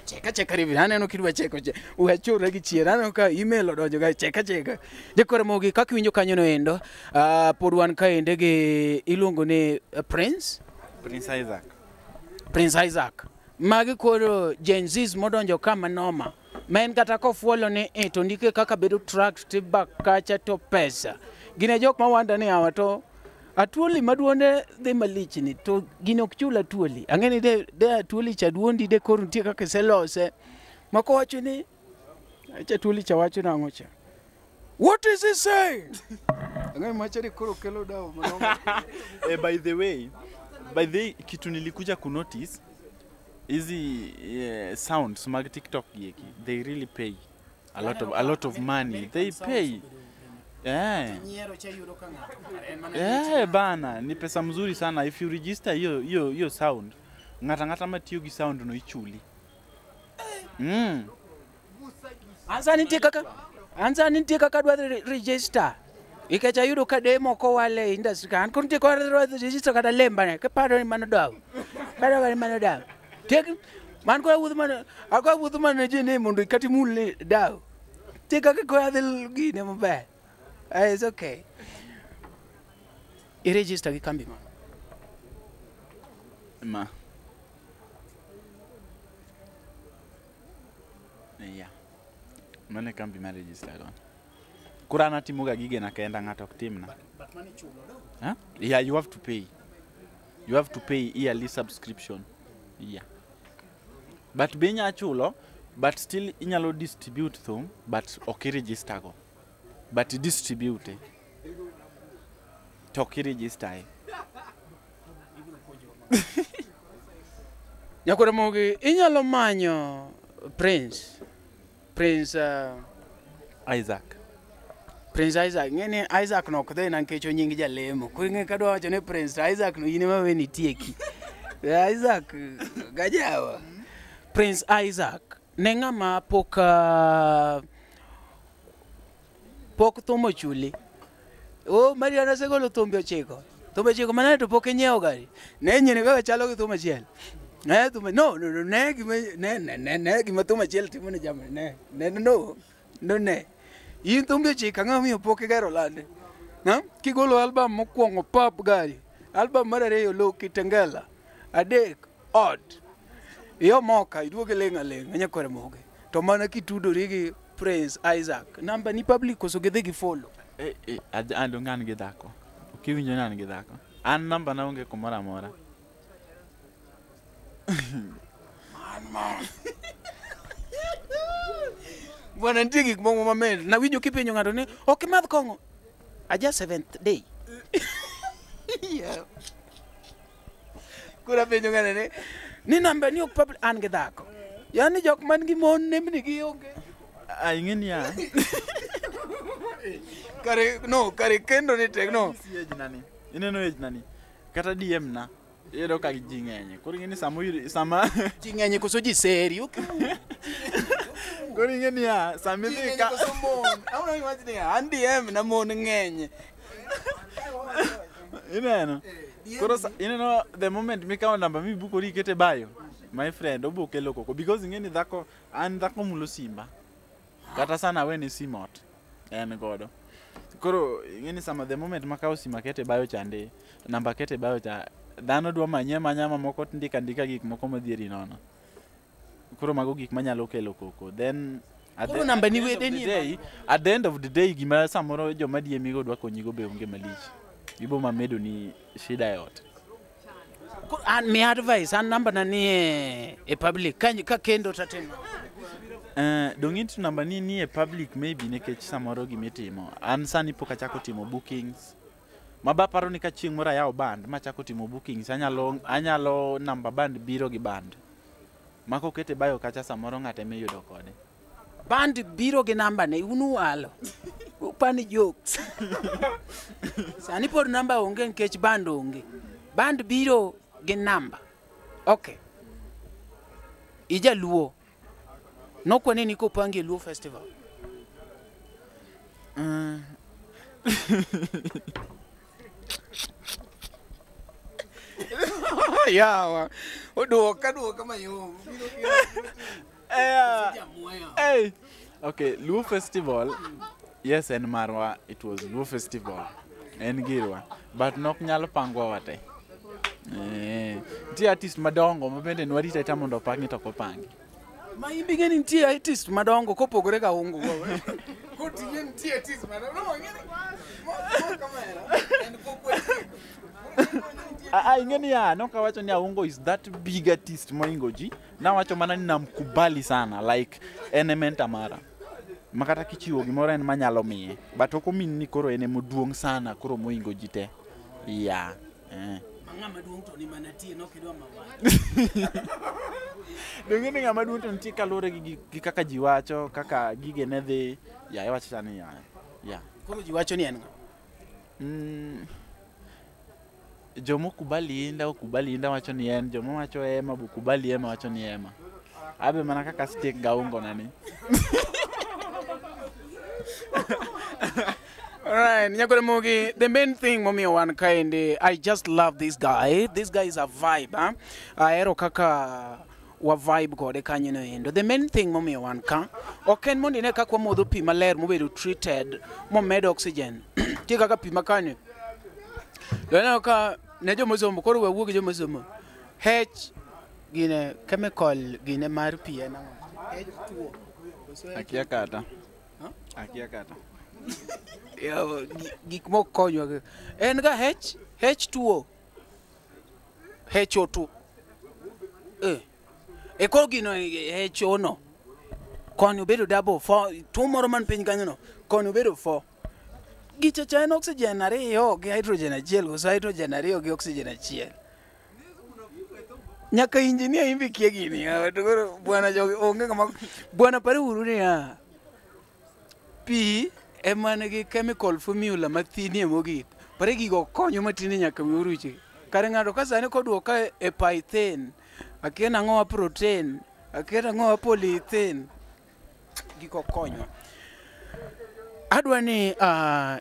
[SPEAKER 2] Cheka cheka rivi, aneno kidwa cheko che. Wachore gi chier, aneno ka email odonjo ga cheka cheka. Jokore mogi kaka iwinjo kanyo no endo, pod wan kaende gi iluongo ni Prince?
[SPEAKER 3] Prince Isaac.
[SPEAKER 2] Prince Isaac. Magi koro Gen Zs modonjo ka manoma. Ma en kata kofuolo ni to ndike kaka bedo tract tibak kacha to pesa. Gine jok ma wanda ni awa to Atuoli maduonde dhi malich ni to gini ok chul Atuoli. Ang'e ni de Atuoli cha duondi de koro nitie kaka iselose. Mako wacho ni acha Atuoli cha wacho nang'o cha. What is he saying? Ang'e macha ni koro kelo dawo manoma.
[SPEAKER 3] By the way, kitu nilikuja kunotice hizi sounds mag TikTok gieki, they really pay a lot of money. They pay. Bana, ni pesa mzuri sana if you register hiyo sound. Ngata matiyo gi sound no ichuli.
[SPEAKER 2] Anza nitie kaka dwa register. Ikecha yudo ka demo ko wale industry kan kun tie ko register kata lemba ne ke paro ni mano daw. Paro ni mano daw. Tek man ko wuth mano akwa wuth mano ji ni mondo ikati mul daw. Tie kaka ko adhi gine maber. It's okay. I register gi kambi ma.
[SPEAKER 3] Ma. Yeah. Mane kambi ma register go. Kura na timoga gige na kaenda ng'ato ok timna.
[SPEAKER 2] But mane chulo do.
[SPEAKER 3] Huh? Yeah, you have to pay. You have to pay yearly subscription. Yeah. But be inya chulo, but still inyalo distribute thum, but ok i register go. But distribute. To ok i register.
[SPEAKER 2] Nyakore mogi inyalo manyo Prince
[SPEAKER 3] Isaac.
[SPEAKER 2] Prince Isaac, ng'eni Isaac no ok dhi na nikech onying jalemo. Koro ing'e kadwa wacho ni Prince Isaac no in ema weni tieki. Isaac gajawa. Prince Isaac ne ng'ama pok thum ochuli. O Mariana osegolo thumbe 9. Thumbe 9 manane to pok inyiewo gari. Ne nyine kaka chalo gi thum achiel. Ne thum no no ne gima ne gima thum achiel timo ne jamni ne. Ne no no ne. In thumbe 9 ang'o miyo pok igero lande? Na kigolo album mokwongo pap gari. Album mar 2 Lo Kitengela. 3 ot. Iyo moka iduoge leng' aleng' nyakwar moge. To mana kitudori gi Prince Isaac. Namba ni public koso gidhi gi follow.
[SPEAKER 3] An an gi dhako. Ok iwinjo ni an gi dhako. An namba na onge kumoro amora.
[SPEAKER 2] Man. Bwana nitie gik moko mamit. Nawinjo kipenjo ng'ato ni ok imadh kong'o. Aja 7th day. Yeah. Koro apenjo ng'ano ni namba ni ok public an gi dhako. Yani jok man gi mon nembni gi onge.
[SPEAKER 3] Ing'e niya.
[SPEAKER 2] Kare no, kare kendo ni tek no.
[SPEAKER 3] Ineno age nani. Kata DM na. Iyudo ka ji ng'eny. Koro ing'e ni sama
[SPEAKER 2] ji ng'eny koso ji seri.
[SPEAKER 3] Koro ing'e niya, sama idhi ka
[SPEAKER 2] koso mon. Awuono iwach niya, an DM na mon ng'eny.
[SPEAKER 3] Ineno? Koro ineno the moment mikawo namba mibukori ikete bio, my friend, obo kelo koko because ing'e ni dhako an dhako mulo simba. Kata sana awene sim ot en godo. Koro ing'e ni sama the moment makawo sim akete bio chande, namba akete bio cha, dhano dwa manye amanya mamoko to ndika ndika gik moko modhieri nono. Koro mago gik manyalo kelo koko. Then at
[SPEAKER 2] Koro namba ni
[SPEAKER 3] at the end of
[SPEAKER 2] wede
[SPEAKER 3] the
[SPEAKER 2] ni e
[SPEAKER 3] day, at the end of the day gima samoro joma DM go dwa konyigo be onge malich. Gibo mamedo ni shida e ot.
[SPEAKER 2] Koro an mi advice an namba na ni e public ka kendo tatimo.
[SPEAKER 3] Dong' into namba ni nie public maybe nikech samoro gimitimo. An sani pok achako timo bookings. Maba paro ni ka chieng' moro ayawo band machako timo bookings anyalo namba band biro gi band. Ma kokete bio kacha samoro ng'ate miyudo kode.
[SPEAKER 2] Band biro gi namba ne unu walo. Upani jokes. Sani pod namba onge nikech band onge. Band biro gi namba. Okay. Ijaluo. Nokwane ni kopangi e Luo Festival. Yawa. Oduoka duoka mayom.
[SPEAKER 3] Hey. Okay, Luo Festival. Yes, en marwa, it was Luo Festival. En girwa. But nok nyalo pangwa wate. Nitie artist madongo ma bende nwarito aita mondo opangi to ok opangi.
[SPEAKER 2] Ma imbi ng'eni nitie artist madongo kopogore ga ungu. Koting'e nitie artist madongo. No, ng'eni. Mo kamera. En kokwe.
[SPEAKER 3] Ah, ing'e ni ya, nok awacho ni Aungo is that big artist moingo ji. Nawacho mana ni namkubali sana like en e mentor mara. Makata kichiwo gimoro en manyalo miye. But ok omin ni koro en emoduong' sana koro moingo ji te. Yeah.
[SPEAKER 2] Ng'ama duong' to ni mana tie nok idwa mawacho.
[SPEAKER 3] Donge ni ng'ama duong' to nitie kaluwore gi kaka ji wacho, kaka gige ne dhi. Ya, iwacho cha ni ya. Ya.
[SPEAKER 2] Koro ji wacho ni en ng'a?
[SPEAKER 3] Jomokubali Inda okubali Inda wacho ni en, joma wacho Ema bokubali Ema wacho ni Ema. Abe mana kaka stick gaungo nani.
[SPEAKER 2] Alright, Nyakoremogi, the main thing momiyo wan kaendi, I just love this guy. This guy is a vibe, huh? Ahero kaka wa vibe kode kanyo no endo. The main thing momiyo wan ka, ok en mondo ine kaka wamodho pi maler mobedo treated, momed oxygen. Tie kaka pi makanyo. To ineno ka ne jomosomo, koro wawuo gi jomosomo. H gine chemical gine mar pi en ang'o? H2O. Koso H-
[SPEAKER 3] Akia kata.
[SPEAKER 2] Huh?
[SPEAKER 3] Akia kata.
[SPEAKER 2] Yawa, gik mok konywa gi. En ga H H2O. HO2. Eh. E koro gino HO no. Koni obedo double four, tuo moro man piny kanyo no. Koni obedo four. Gicha cha en oxygen ariyo gi hydrogen achiel koso hydrogen ariyo gi oxygen achiel. Nyaka engineer imbi kia gini. Yawa, to koro bwana jogi onge kama bwana pare uru niya. Pi ema nigi chemical formula mathinie mogik. Pare gigo konyo matine nyaka miuruche. Kare ng'ato ka sani koduoka e python, akia nang'o wa protein, akia nang'o wa polythene. Gigo konyo. Adwa ni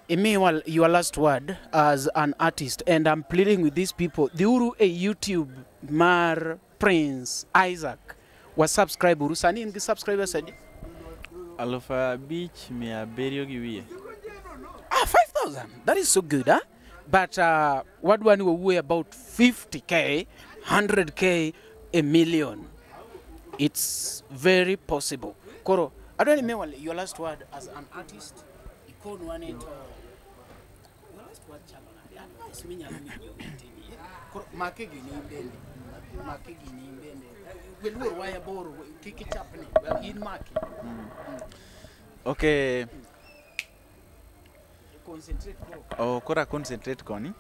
[SPEAKER 2] imiwa your last word as an artist and I'm pleading with these people. Dhiuru e YouTube mar Prince Isaac. Wa subscribe uru. Sani in gi subscribers adi?
[SPEAKER 3] 5700 gi wiye.
[SPEAKER 2] Ah, 5,000. That is so good, huh? But wadwa ni wawuoyo about 50K, 100K, a million. It's very possible. Koro, adwa ni miwa your last word as an artist. Ikonwa ni to your last word chalo nade? Advice minyalo miyo joweteni. Koro, make gini in bende. Make gini in bende. Weluor waya bor, kik ichapni. In make.
[SPEAKER 3] Okay,
[SPEAKER 2] Concentrate koro.
[SPEAKER 3] oh, kora concentrate koni.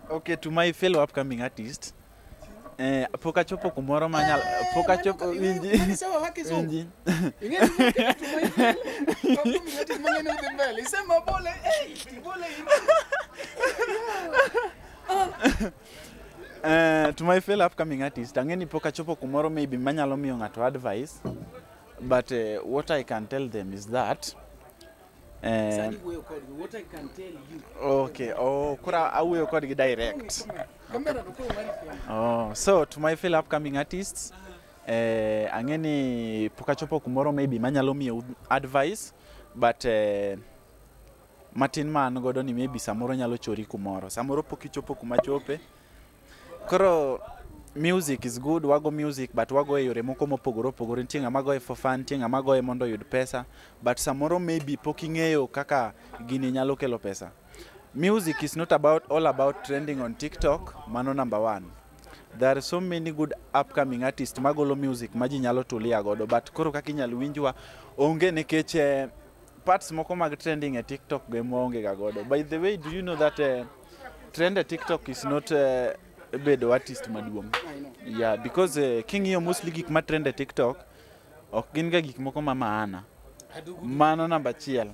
[SPEAKER 3] Okay, to my fellow upcoming artist. Pok achopo kumoro manyalo pok achopo winji
[SPEAKER 2] Manisewa wake zungu.
[SPEAKER 3] winji
[SPEAKER 2] Ing'e ni mang'eny odhi mbele. Isema bole, eh, bole in.
[SPEAKER 3] To my fellow upcoming artist, ang'e ni pok achopo kumoro maybe manyalo miyo ng'ato advice, but what I can tell them is that
[SPEAKER 2] Sani wuoyo kodgi, what I can tell you.
[SPEAKER 3] Okay, oh, koro awuoyo kodgi direct.
[SPEAKER 2] Kamera to koro mari kendo.
[SPEAKER 3] Oh, so to my fellow upcoming artists, ang'e ni pok achopo kumoro maybe manyalo miyo advice, but matin ma an godo ni maybe samoro nyalo chori kumoro. Samoro pok ichopo kuma chope. Koro music is good, wago music but wago e yore moko mopogore opogore. Nitie ng'ama goye for fun, nitie ng'ama goye mondo oyud pesa, but samoro maybe pok ing'eyo kaka gini nyalo kelo pesa. Music is not about all about trending on TikTok, mano number one. There are so many good upcoming artists magolo music ma ji nyalo tulia godo, but koro kaka inyalo winjwa onge nikech parts moko mag trending e TikTok go ema waonge ga godo. By the way, do you know that trend e TikTok is not bedo artist maduong'?
[SPEAKER 2] I know.
[SPEAKER 3] Yeah, because king'iyo mostly gik ma trend e TikTok ok gin ga gik moko ma maana.
[SPEAKER 2] Adugu.
[SPEAKER 3] Mano namba achiel.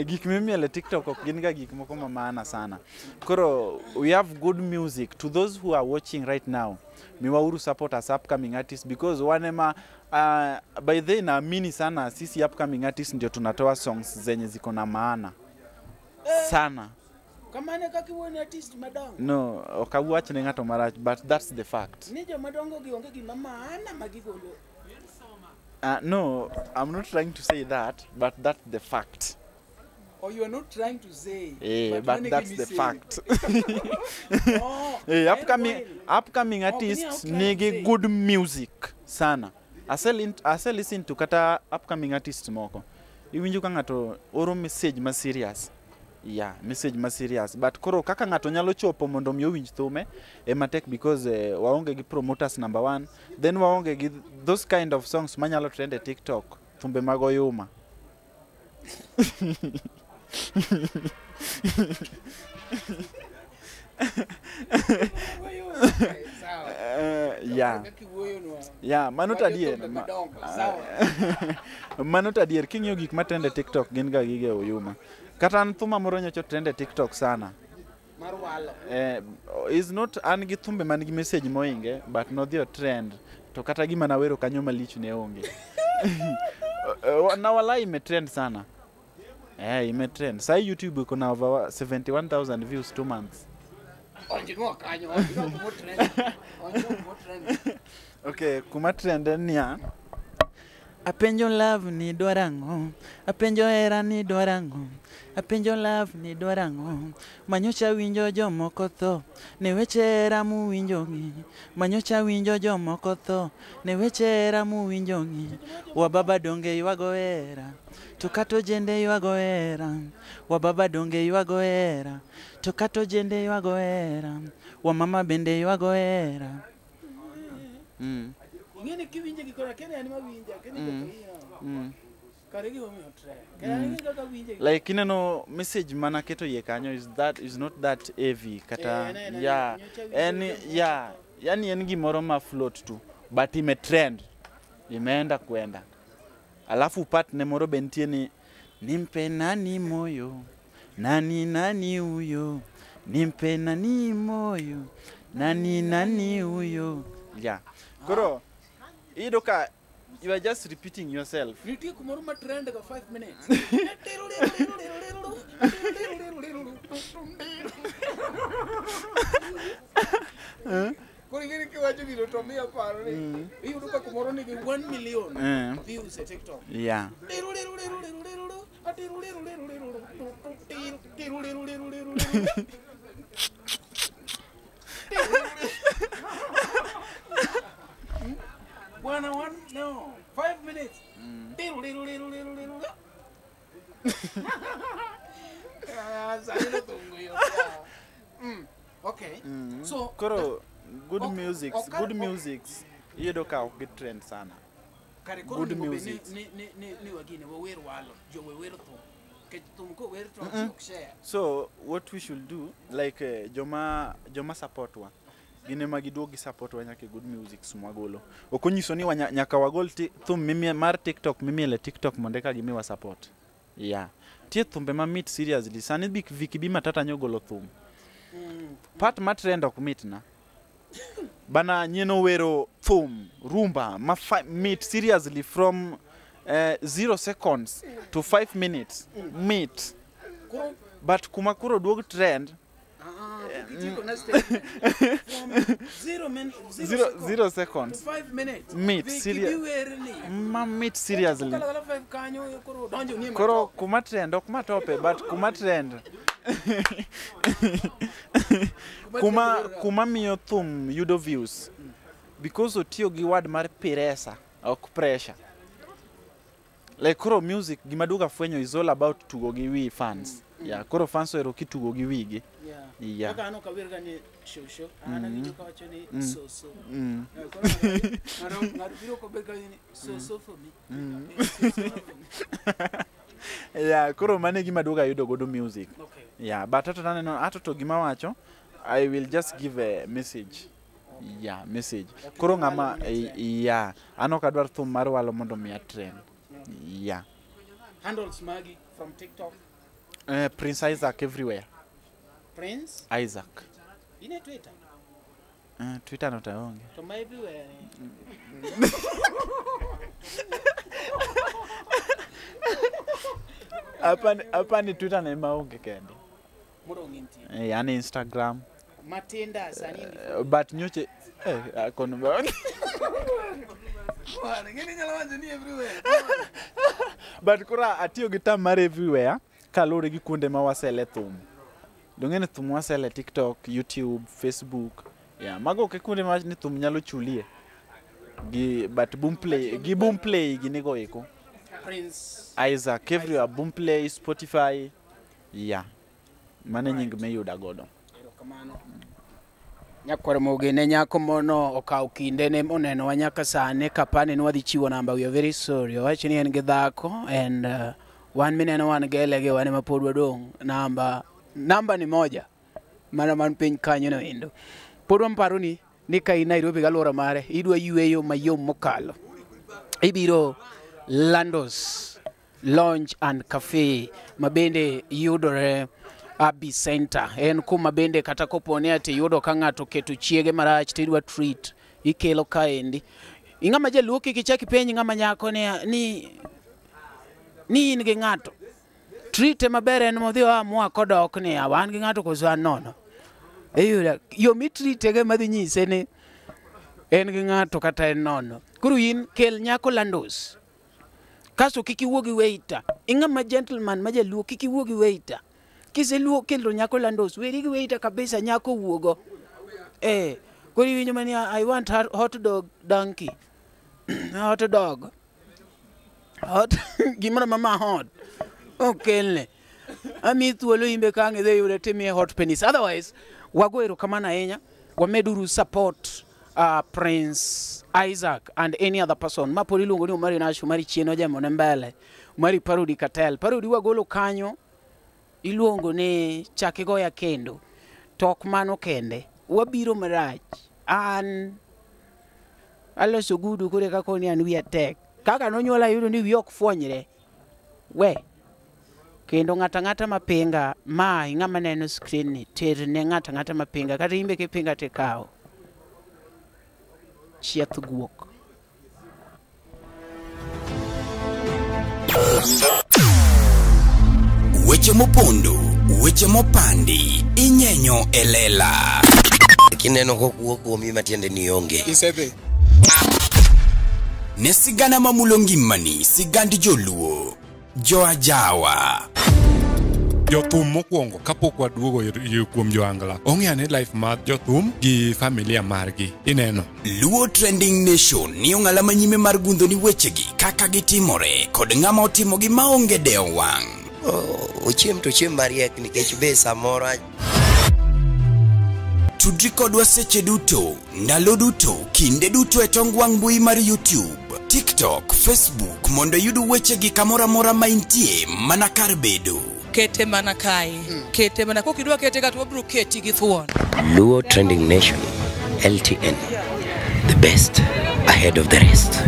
[SPEAKER 3] Gik mimielo e TikTok ok gin ga gik moko ma maana sana. Koro we have good music. To those who are watching right now, miwauru support as upcoming artists because wan ema by the naamini sana sisi upcoming artists ndio tunatoa songs zenye ziko na maana sana.
[SPEAKER 2] Kamano e kaka iwuoyo ne artist madongo.
[SPEAKER 3] No, ok awach ne ng'ato marach, but that's the fact.
[SPEAKER 2] Ni jomadongo gi onge gima maana ma gigolo.
[SPEAKER 3] No, I'm not trying to say that, but that's the fact.
[SPEAKER 2] Or you are not trying to say.
[SPEAKER 3] But
[SPEAKER 2] mano e
[SPEAKER 3] that's
[SPEAKER 2] gima
[SPEAKER 3] the
[SPEAKER 2] iseye.
[SPEAKER 3] fact.
[SPEAKER 2] Oh,
[SPEAKER 3] Eh,
[SPEAKER 2] en
[SPEAKER 3] upcoming
[SPEAKER 2] kweli.
[SPEAKER 3] upcoming
[SPEAKER 2] Ok ni
[SPEAKER 3] artists
[SPEAKER 2] I'm trying to
[SPEAKER 3] nigi
[SPEAKER 2] say.
[SPEAKER 3] good music sana. Ase listen to kata upcoming artists moko. Iwinjo ka ng'ato oro message ma serious. Yeah, message ma serious. But koro kaka ng'ato nyalo chopo mondo mi owinj thume ema tek because waonge gi promoters number one. Then waonge gi those kind of songs manyalo trend e TikTok. Thumbe mag oyuma.
[SPEAKER 2] Wuoyo. Okay, sawa.
[SPEAKER 3] Yeah.
[SPEAKER 2] Kaka iwuoyonwa.
[SPEAKER 3] Yeah, mano to
[SPEAKER 2] Wacho
[SPEAKER 3] adier.
[SPEAKER 2] thumbe madongo, sawa.
[SPEAKER 3] Mano to adier, king'iyo gik matrend e TikTok gin ga gige oyuma. Kata an thuma moro nyocha trend e TikTok sana.
[SPEAKER 2] Mar walo.
[SPEAKER 3] Is not an gi thumbe man gi message moinge, but nodhi o trend. To kata gima nawero kanyo malich ne onge. Na walai ime trend sana. Ime trend. Sai YouTube iko na over 71,000 views 2 months.
[SPEAKER 2] Onjinwa kanyo, onjinwa kuma trend. Onjinwa kuma trend.
[SPEAKER 3] Okay, kuma trend en niya. Apenjo love ni dwarang'o, apenjo hera ni dwarang'o, apenjo love ni dwarang'o, manyocha winjo jomoko tho, ne weche hera muwinjogi, manyocha winjo jomoko tho, ne weche hera muwinjogi, wababa donge ywago hera, to kata ojende ywago hera, wababa donge ywago hera, to kata ojende ywago hera, wamama bende ywago hera.
[SPEAKER 2] Ing'e ni kiwinje gi koro akia ni an ema winja, akia ni jok winjo. Kare gimomiyo trend. Kare an kaka winje gi-
[SPEAKER 3] Like ineno message mana keto iye kanyo is that is not that heavy kata
[SPEAKER 2] Eh, ne,
[SPEAKER 3] yeah
[SPEAKER 2] nyocha winjo
[SPEAKER 3] en
[SPEAKER 2] jomoko
[SPEAKER 3] yeah yani en gimoro ma float tu but ime trend imeenda kwenda alafu part ne moro be nitie ni nimpe nani moyo nani nani huyo nimpe nani moyo nani nani huyo yeah koro iyudo ka you are just repeating yourself.
[SPEAKER 2] Nitie kumoro ma trend ga 5 minutes. Koro ing'e ni kiwacho gino to miya paro ni iyudo ka kumoro nigi 1 million views e TikTok.
[SPEAKER 3] Yeah.
[SPEAKER 2] Bwana one no 5 minutes. Ah, sani nothungo yo. Okay. So
[SPEAKER 3] Koro good music, good music iyudo ka ok gi trend sana.
[SPEAKER 2] Kare koro
[SPEAKER 3] Good
[SPEAKER 2] onego bed
[SPEAKER 3] music.
[SPEAKER 2] ni wagine wawer walo, jowe wer thum. Nikech thum kower to ok share.
[SPEAKER 3] So what we should do like joma support wa gin ema giduog gi support wa nyaka e good music mwagolo. Ok onyiso ni nyaka wagol thum mar TikTok mimielo e TikTok mondo eka gimiwa support. Yeah. Nitie thumbe mamit seriously. Sani Vicky B Matata nyogolo thum. Part ma trend ok mitna. Bana nyien owero thum rumba ma mit seriously from 0 seconds to 5 minutes mit. But kuma koro duog trend 0 seconds
[SPEAKER 2] to 5 minutes
[SPEAKER 3] mit ma mit seriously. Koro kuma trend ok matope but kuma trend kuma miyo thum yudo views because otiyo gi word mar piresa ok pressure. Like koro music gima duoga fwenyo is all about tugo gi wi fans. Yeah, koro fans ohero kitugo gi wigi. Yeah.
[SPEAKER 2] Kaka an ok awer ga ni shosho, an awinjo kawacho ni soso. Ng'ato biro kobet kawacho ni soso for me.
[SPEAKER 3] Yeah, koro mano e gima duoga yudo godo music.
[SPEAKER 2] Okay.
[SPEAKER 3] Yeah, but ato naneno ato to gima wacho, I will just give a message. Yeah, message. Koro ng'ama yeah, an ok adwar thum mar walo mondo miya trend. Yeah.
[SPEAKER 2] Handles magi from TikTok.
[SPEAKER 3] Prince Isaac everywhere.
[SPEAKER 2] Prince
[SPEAKER 3] Isaac.
[SPEAKER 2] Ine Twitter?
[SPEAKER 3] Twitter no taonge.
[SPEAKER 2] To ma everywhere.
[SPEAKER 3] Hapa ni Twitter na maonge kende.
[SPEAKER 2] Modong' intie.
[SPEAKER 3] Yani Instagram.
[SPEAKER 2] Matinda sani ndi.
[SPEAKER 3] But nyoche kono maonge.
[SPEAKER 2] Ng'eni nyalo wacho ni everywhere.
[SPEAKER 3] But kora atiyo gi term mar everywhere kaluwore gi kuonde ma wasele thum. Dong'e ni thum wasele TikTok, YouTube, Facebook. Yeah, mago ok e kuonde ma ni thum nyalo chulie. Gi but Boomplay, gi Boomplay ginigo eko.
[SPEAKER 2] Prince
[SPEAKER 3] Isaac everywhere, Boomplay, Spotify. Yeah. Mano e nying miyuda godo.
[SPEAKER 2] Erokamano. Nyakwar Mogi ne nyako mono okawo kindene monenowa nyaka sani kapani ni wadhi chiwo namba. We are very sorry. Owacho ni en gi dhako and wan mineno wan gele gi wan ema pod wadong' namba ni moja mana man piny kanyo no endo. Pod wamparo ni ka in Nairobi gi alwora mare idwa yweyo mayom mokalo. Ibiro Landos Lounge and Cafe ma bende yudore Abbey Center. En kuma bende kata koponi ati yudo ka ng'ato oketo chiege marach tidwa treat ikelo kaendi. Ing'ama jaluo kik ichak ipenj ng'ama nyako ni in gi ng'ato. Treat maber en modhi oamua kodok ni wan gi ng'ato koso an nono. Iyudo yo mitrite go madhi nyise ni en gi ng'ato kata en nono. Koro in kel nyako Landos. Kasto kik iwuo gi waiter. Ing'ama gentleman ma jaluo kik iwuo gi waiter. Kiseluo kelo nyako Landos, weri gi waiter kabisa nyako wuogo. Koro iwinjo mani I want hot dog donkey. Hot dog. Hot gimoro mama hot. Okelne. Ami thuolo imbe ka ang' idhi yude timiye hot penis. Otherwise, wago erokamano ahinya. Wameduru support Prince Isaac and any other person. Ma pod iluongo ni Omari Nash, Omari chien ojemone mbele. Omari Parody Cartel. Parody wagolo kanyo iluongo ni chak igoya kendo. To ok mano kende. Wabiro marach. An aloso gudu kore kako ni an wiya tek. Kaka nonyuola yudo ni wiya ok fwonyre. We. Kendo ng'ata ng'ata mapinga ma ing'ama neno screen ni ter ne ng'ata ng'ata mapinga kata imbe kipinga tikawo. Chieth guok.
[SPEAKER 1] Weche mopondo, weche mopandi, inyenyo e lela.
[SPEAKER 4] Kineno kokuo kuomi matiende ni onge.
[SPEAKER 5] Isedhi.
[SPEAKER 1] Ne sigana mamulo ngimani, sigand joluo, joajawa.
[SPEAKER 5] Jothum mokwongo kapok waduogo kuom joangla ong'e ane life mar jothum gi familia margi ineno.
[SPEAKER 1] Luo Trending Nation ni ong'ala manyime mar gundho ni wechegi kaka gitimore kod ng'ama otimogi maonge dewo wang'.
[SPEAKER 4] Ochiem to chiem mariek nikech be samoro.
[SPEAKER 1] Tudri kodwa seche duto, ndalo duto, kinde duto e tong wang' mbui mar YouTube, TikTok, Facebook mondo iyud wechegi kamoro amora ma intie mana kar bedo.
[SPEAKER 6] Kete mana kae, kete mana kokidwa kete ka to wabiro keti gi thuon.
[SPEAKER 4] Luo Trending Nation, LTN, the best ahead of the rest.